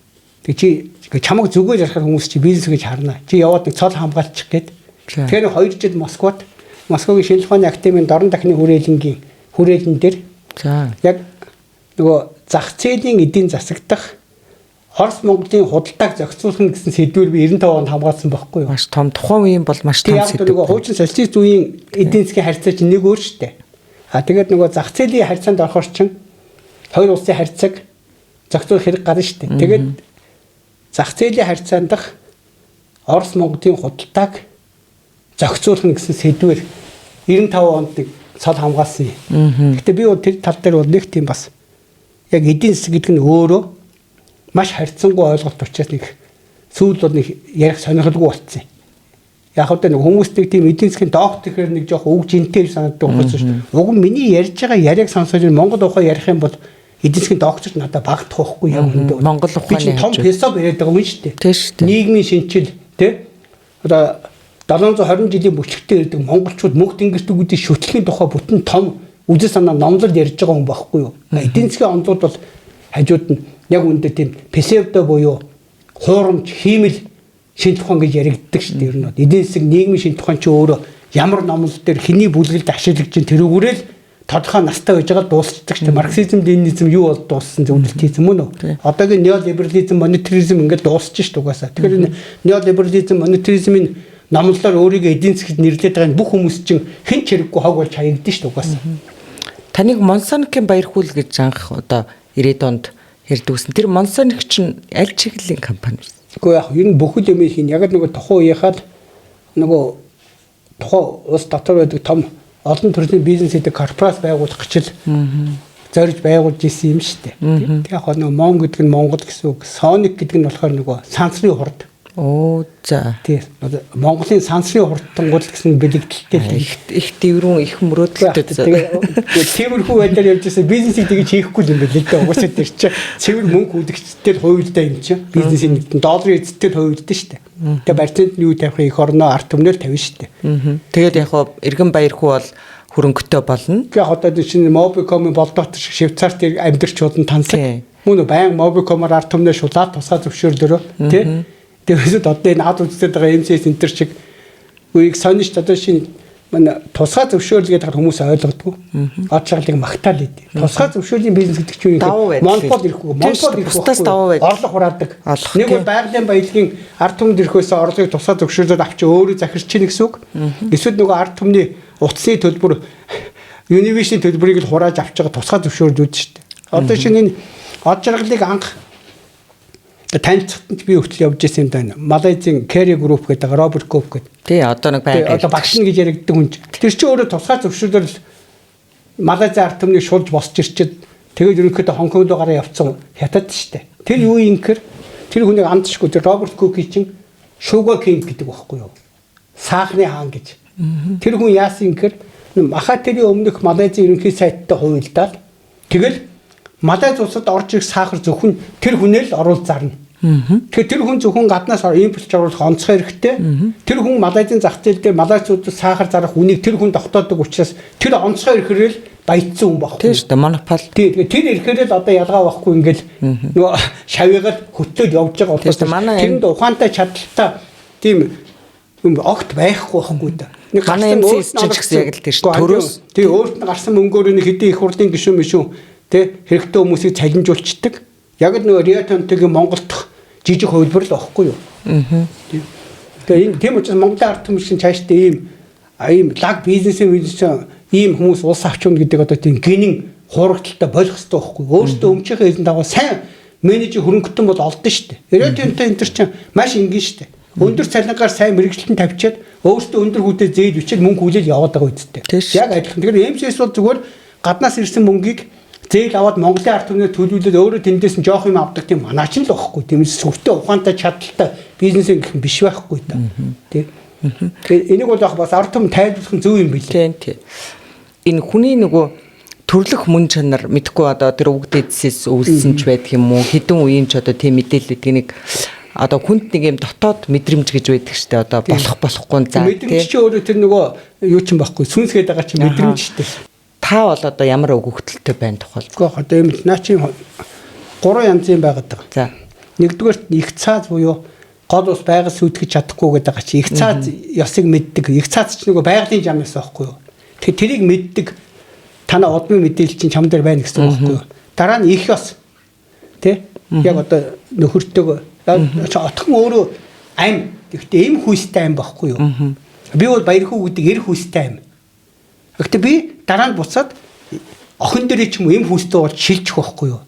Тэг чи чамаг зүгээр ярихаар хүмүүс чи бизнес гэж харна. Чи яваад нэг цол хамгаалчих гээд. Тэгэхээр 2 жил Москвад Москвагийн шинжлэх ухааны академийн дорн дахны хүрээлэнгийн хүрээлэн дээр за яг нөгөө зах зээлийн эдийн засаг дах Орос Монголын худалдааг зохицуулах нь гэсэн сэдвээр би 95 онд хамгаалсан байхгүй юу? Маш том тухайн үеийн бол маш том сэдв. Яг нөгөө хуучин социалист үеийн эдийн засгийн харьцаа чинь нэг өөр шүү дээ. А тэгээд нөгөө зах зээлийн харьцаанд орохоор чинь хоёр улсын харьцааг зохицуулах хэрэг гарна шүү дээ. Тэгээд зах зээлийн харьцаанд дах Орос Монголын худалдааг зохицуулах нь гэсэн сэдвээр 95 онд нэг цол хамгаалсан юм. Гэтэ би бол тэр тал дээр бол нэг тийм бас яг эдийн засаг гэдэг нь өөрөө маш харьцангуй ойлголт учраас нэг сүүл бол нэг ярих сонирхолгүй болцсон. Яг одоо нэг хүмүүст нэг тийм эдийн засгийн доктор гэхээр нэг жоох үг жинтэй санагддаг учраас уг нь миний ярьж байгаа яриаг сонсоод Монгол ухаан ярих юм бол эдийн засгийн докторт надад багтах байхгүй яг үндэ. Монгол ухааны том философи яриад байгаа юм шүү дээ. Нийгмийн шинжил тий одоо 720 жилийн бүчлэгтээ ирдэг монголчууд мөнх тэнгэртгүүдийн шүтлэхийн тухай бүтэн том үзэл санаа номлол ярьж байгаа хүн байхгүй юу? Эдийн засгийн онцлог бол хажууд нь яг үндэ тийм псевдо буюу хуурамч хиймэл шинжлэх ухаан гэж яригддаг шүү дээ. Ер нь эдийн засаг нийгмийн шинжлэх ухаан чи өөрөө ямар номлол дээр хэний бүлгэлд ашиглаж чинь тэрүүгээрэл тодорхой настай байж байгаа дуусчихдаг шүү дээ. Марксизм, ленинизм юу бол дууссан зөвлөлт хийсэн мөн үү? Одоогийн неолиберализм, монетаризм ингээд дуусчих шүү дээ угаасаа. Тэгэхээр энэ неолиберализм, монетаризмын номлолоор өөрийгөө эдийн засгт нэрлээд байгаа энэ бүх хүмүүс чинь хэн ч хэрэггүй хог болж хаягдсан шүү дээ угаасаа. Таныг Монсоникийн Баярхүүл гэж анх одоо 90-ад онд ярьдаг гэсэн. Тэр Монсоник чинь аль чиглэлийн компани вэ? Үгүй яг ер нь бүхэл юм хийн. Яг л нөгөө тухайн үеийнхаа л нөгөө тухайн улс дотор байдаг том олон төрлийн бизнес хийдэг корпорац байгуулах гэж л зорж байгуулж исэн юм шүү дээ. Тэг яг нөгөө Мон гэдэг нь Монгол гэсэн үг. Соник гэдэг нь болохоор нөгөө сансрын хурд. Оо за. Тий. Монголын сансрын хурдтангуул гэсэн бэлэгдэлтэй л их дэврүүн их мөрөөдөлтэй. Тэгээ тиймэрхүү байдлаар явж байсан бизнесийг тэгж хийхгүй юм байл л дээ. Угаасаа тэр чинь цэвэр мөнгө үдгчтэй хувилдаа юм чинь. Бизнесийн нэг долларын эзэдтэй хувилдаа шүү дээ. Тэгээ барьцаанд нь юу тавих их орноо арт түмнээр тавина шүү дээ. Тэгээд яг хоо Эргэн Баярхүү бол хөрөнгөтэй болно. Яг одоо чинь Mobicom-ын болдоот шиг Швейцарт амьдарч удан тансаг. Мөн үү баян Mobicom-оор арт түмнээ шулаад тусгай зөвшөөрлөөрөө тий. Тэрээс одоо энэ ад үздэг байгаа MCS энэ төр шиг үеийг сонирч одоо шинэ манай тусгай зөвшөөрөл гэдэг хүмүүс ойлгодгоо. Од шагалыг магтаал идэв. Тусгай зөвшөөрлийн бизнес гэдэг чинь юу юм? Монопол ирэхгүй. Монопол ирэхгүй. Орлого хураадаг. Нэг бол байгалийн баялагын ард түмэнд ирэхээс орлогыг тусгай зөвшөөрлөөр авч өөрөө захирч чинь гэсэн үг. Эсвэл нөгөө ард түмний утасны төлбөр, Univision төлбөрийг л хурааж авч байгаа тусгай зөвшөөрлүүд шүү дээ. Одоо шинэ энэ од жаргалыг анх танилцахад би хүртэл явж исэн юм даа. Малайзын Kerry Group гэдэг Роберт Коп гэдэг. Тий, одоо нэг байг. Одоо багш нь гэж яригддаг хүн. Тэр чинь өөрөө тусгай зөвшөөрлөөр Малайзын ард түмнийг шулж босч ирчээд тэгээд ерөнхийдөө Хонконг руу гараа явцсан хятад штэ. Тэр юу юм гэхээр тэр хүнийг амтшгүй тэр Роберт Кокийн чинь Sugar King гэдэг байхгүй юу? Саахны хаан гэж. Тэр хүн яасан гэхээр Махатери өмнөх Малайзын ерөнхий сайттай хувилдаад тэгэл Малайз улсад орж ирэх сахар зөвхөн тэр хүнээр л оруул зарна. Тэгэхээр тэр хүн зөвхөн гаднаас импорт оруулах онцгой хэрэгтэй. Тэр хүн Малайзын зах зээл дээр малайзуудад сахар зарах үнийг тэр хүн тогтоодог учраас тэр онцгой эрхээр л баяжсан хүн байхгүй. Тийм шүү дээ, монопол. Тийм, тэгэхээр тэр эрхээр л одоо ялгаа байхгүй ингээл нөгөө шавьяагаар хөтлөөд явж байгаа Тийм шүү дээ, болохоос манай тэрэнд ухаантай чадaltaй тийм юм огт байхгүй байхгүй да. Нэг Манай гарсан MCS өөрт нь чинь ч гэсэн яг л тэр шүү Үгүй, төрөөс. тий, өөрт нь гарсан мөнгөөр нэг хэдийн их хурлын гишүүн мишүүн тий хэрэгтэй хүмүүсийг цалинжуулцдаг. Яг л нөгөө Рио Тинтогийн Монголд жижиг хувилбар л байхгүй юу? Аа. Тэгээ энэ тийм учраас Монголын ард түмэн цаашдаа ийм ийм лаг бизнесийн бизнес ийм хүмүүс улс авч явна гэдэг одоо тийм гинэн хуурагдaltaй болох хэрэгтэй байхгүй юу? Өөртөө өмчийнхээ хэлэн дагуу сайн менежер хөрөнгөтөн бол олдно шүү дээ. Рио Тинто энэ төр чинь маш энгийн шүү дээ. Өндөр цалингаар сайн мэрэгчлэн тавьчаад өөртөө өндөр хүүтэй зээл бичээд мөнгө хүлээл яваад байгаа үсттэй. Тийм шүү. Яг адилхан. Тэгэхээр MCS бол зүгээр гаднаас ирсэн мөнгийг зээл аваад Монголын ард түмнээ төлөвлөлөд өөрөө тэндээс нь жоох юм авдаг тийм манаач л байхгүй. Тийм сүртэй ухаантай чадaltaй бизнес гэх юм биш байхгүй та. Тий. Тэгэхээр энийг бол яг бас ард түмэн тайлбарлах нь зөв юм билээ. Тийм тийм. Энэ хүний нөгөө төрлөх мөн чанар мэдхгүй одоо тэр үг дэдсээс үүссэн ч байдаг юм уу? Хэдэн үеийн ч одоо тийм мэдээлэл гэдэг нэг одоо хүнд нэг юм дотоод мэдрэмж гэж байдаг штэ одоо болох болохгүй нь за Мэдрэмж чи өөрөө тэр нөгөө юу ч юм байхгүй. Сүнс гээд байгаа чинь мэдрэмж штэ. Та бол одоо ямар өгөгдөлтэй байна тухай. Үгүй яг одоо юм наа чи гурван янзын байгаад байгаа. За. Нэгдүгээрт их цааз буюу гол ус байгаль сүйтгэж чадахгүй гэдэг байгаа чи их цааз ёсыг мэддэг. Их цааз ч нөгөө байгалийн жам ёс байхгүй юу? Тэгэхээр тэрийг мэддэг танаа удмын мэдээлэл чинь чам дээр байна гэсэн үг байхгүй юу? Дараа нь их ёс. Тэ? Яг одоо нөхөртөг отхон өөрөө ам. Гэхдээ эм хүйстэй ам байхгүй юу? Би бол баярхүү гэдэг эр хүйстэй ам. Гэхдээ би дараа нь буцаад охин дээрээ ч юм уу эм хүйстэй болж шилжих байхгүй юу?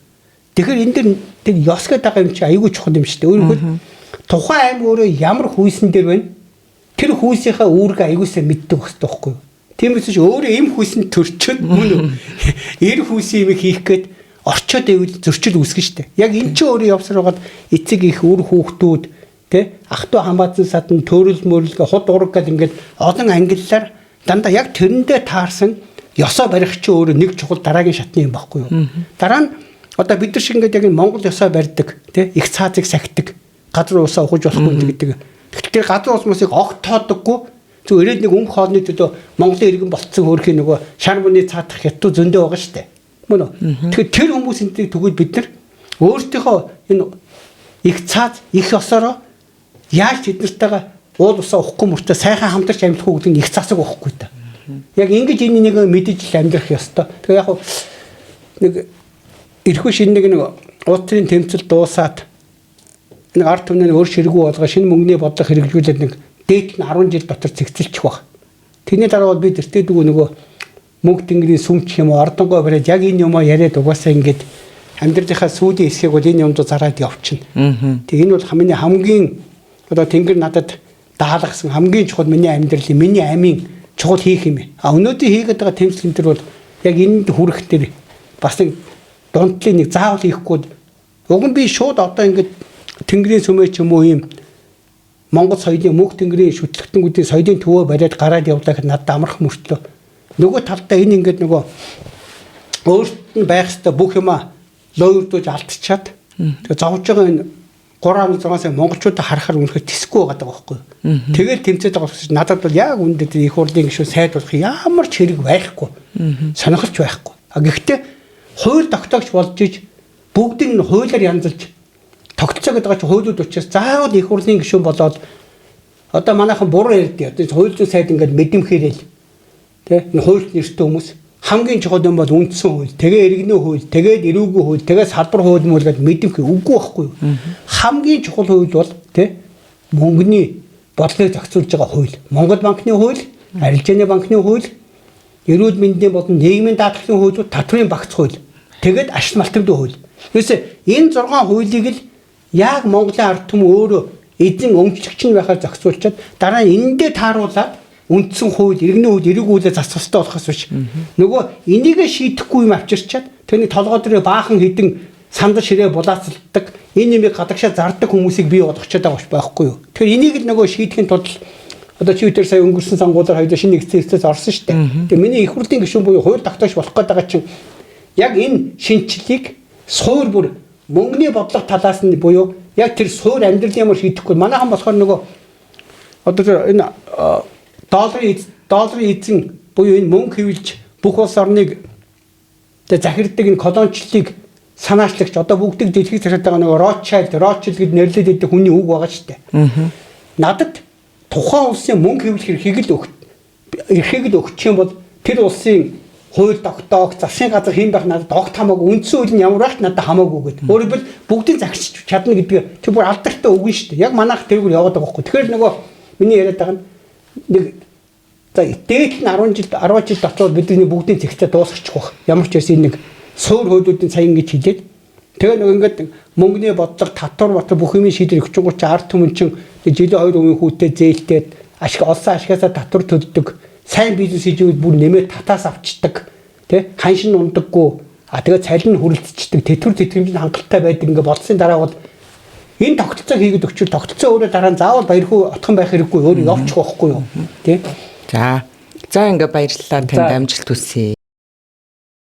Тэгэхээр энэ дэр тэр ёс гэдэг байгаа юм чи айгүй чухал юм шүү дээ. Өөрөөр хэлбэл тухайн ам өөрөө ямар хүйсэн дээр байна? Тэр хүйсийнхээ үүргээ айгүйсээ мэддэг байх хэрэгтэй байхгүй юу? Тиймээс ч өөрөө эм хүйсэн төрчөөд мөн үү? Эр хүйсэн юм хийх гээд орчоод ивэл зөрчил үүсгэн шүү дээ. Яг эн чинь өөрөө явсаар байгаад эцэг их үр хүүхдүүд тэ ах トゥ хамаатан садан төрөл мөрөл худ ураг гэл ингээд олон ангиллаар дандаа яг тэрэндээ таарсан ёсоо барих чинь өөрөө нэг чухал дараагийн шатны юм байхгүй юу? Дараа нь одоо бид нар шиг ингээд яг энэ Монгол ёсоо барьдаг тэ их цаазыг сахидаг газар улсаа ухаж болохгүй гэдэг. Тэгэхээр тэр газар улс мөсийг огт тоодоггүй зөв ирээд нэг өмх хоолны төлөө Монголын иргэн болцсон хөөрхийн нөгөө шар мөний цаадах хятад зөндөө байгаа шүү дээ. Мөн үү? Тэгэхээр тэр хүмүүс энэнийг түгээд бид нар өөрсдийнхөө энэ их цааз их ёсороо яаж тэд нартайгаа уул усаа ухахгүй мөртөө сайхан хамтарч амьдах уу гэдэг нь их засаг байхгүй та. Яг ингэж энэ нэг мэдэж л амьдрах ёстой. Тэгээ яг нэг эрхүү шинэ нэг нэг уутрын тэмцэл дуусаад нэг ард түмний өөр ширгүү болгоо шинэ мөнгөний бодлого хэрэгжүүлээд нэг дээд нь 10 жил дотор цэгцэлчих баг. Тэрний дараа бол би тэртээ дүү нөгөө мөнгө тэнгэрийн сүмч юм уу ордонгоо бариад яг энэ юмаа яриад угаасаа ингээд амьдралынхаа сүүлийн хэсгийг бол энэ юмд зараад явчихна. Тэг энэ бол миний хамгийн одоо тэнгэр надад даалгасан хамгийн чухал миний амьдралын миний амийн чухал хийх юм. А өнөөдөр хийгээд байгаа тэмцэл энэ төр бол яг энд хүрэх тэр бас нэг дунтлын нэг заавал хийхгүй уг нь би шууд одоо ингээд тэнгэрийн сүмээ ч юм уу ийм Монгол соёлын мөнх тэнгэрийн шүтлэгтэнгүүдийн соёлын төвөө бариад гараад явлаа гэхэд надад амарх мөртлөө нөгөө талдаа энэ ингээд нөгөө өөрт нь байх ёстой бүх юмаа лоёрдож алдчихад тэгээ зовж байгаа энэ 3.6 сая монголчуудаа харахаар үнэхээр тэсгүй байгаа даа байхгүй юу. Тэгэл тэмцээд байгаа учраас надад бол яг үүндээ тэр их хурлын гишүүн сайд болох ямар ч хэрэг байхгүй. Сонирхолч байхгүй. А гэхдээ хууль тогтоогч болж иж бүгдийг нь хуулиар янзалж тогтцоо гэдэг чинь хуулиуд учраас заавал их хурлын гишүүн болоод одоо манайхан буруу ярьдээ. Одоо хууль зүйн сайд ингээд мэдрэмхээрэл тэ энэ хуульд нэртэй хүмүүс хамгийн чухал юм бол үндсэн хууль, тэгээ иргэний хууль, тэгээд эрүүгийн хууль, тэгээ салбар хууль мөл гэдэг мэдрэмхээ үгүй байхгүй юу? Хамгийн чухал хууль бол тэ мөнгөний бодлогыг зохицуулж байгаа хууль. Монгол банкны хууль, арилжааны банкны хууль, эрүүл мэндийн болон нийгмийн даатгалын хуулиуд, татврын багц хууль. Тэгээд ашиг малтамдын хууль. Ерөөсөө энэ 6 хуулийг л яг Монголын ард түмэн өөрөө эзэн өмчлөгч нь байхаар зохицуулчаад дараа нь эндээ тааруулаад үндсэн хууль, иргэний хууль, эрэг хуулиа засах ёстой болохоос биш. Нөгөө энийгээ шийдэхгүй юм авчирчаад тэрний толгой дээр баахан хідэн сандал ширээ булаацалдаг энэ нэмийг гадагшаа зардаг хүмүүсийг бий болгочоод байгаа байхгүй юу. Тэгэхээр энийг л нөгөө шийдэхин тулд одоо чи үтер сая өнгөрсөн сангуулаар хоёул шинэ нэгдсэн хэрэгцээс орсон шүү дээ. Тэгээ миний их хурлын гишүүн буюу хууль тогтоогч болох гээд байгаа чинь яг энэ шинчлэлийг суур бүр мөнгөний бодлого талаас нь буюу Яг тэр суур амьдралын ямар шийдэхгүй. Манайхан болохоор нөгөө одоо тэр энэ долларын эзэн буюу энэ мөнгө хэвлж бүх улс орныг тэгээ захирдаг энэ колоничлалыг санаачлагч одоо бүгдийг дэлхийг захирдаг байгаа нөгөө Ротшайлд гэд нэрлээд байдаг хүний үг байгаа шүү дээ. Надад тухайн улсын мөнгө хэвлэх эрхийг л өгчих юм бол тэр улсын хууль тогтоох, засгийн газар хэн байх надад огт хамаагүй, үндсэн хууль нь ямар байх надад хамаагүй гэдэг. Өөрөөр хэлбэл бүгдийг захирч чадна гэдгээ тэр бүр алдартай үг нь шүү дээ. Яг манайх тэргээр яваад байгаа байхгүй. Тэгэхээр нөгөө миний яриад байгаа нь нэг за дээд нь 10 жил дотор бидний бүгдийн зэгцээ дуусгачих байх. Ямар ч байсан нэг суур хуулиудын сая ингэж хэлээд тэгээ нэг ингээд мөнгөний бодлого, татвар батар бүх юмын шийдвэр өгчөнгүүр чи ард түмэн чин жилийн 2% хүүтэй зээлтэй ашиг олсон ашгаасаа татвар төлдөг, сайн бизнес хийж байвал бүр нэмээд татаас авчдаг, тэ ханшин ундаггүй, а тэгээ цалин хүрэлцчихдэг, тэтгэвэр тэтгэмж нь хангалттай байдаг ингээд бодсны дараа бол энэ тогтолцоо хийгээд өгчвөл тогтолцоо өөрөө дараа нь заавал баярхуу отхон байх хэрэггүй өөрөө явчих байхгүй юу, тэ. За. За ингээ баярлалаа, танд амжилт хүсье.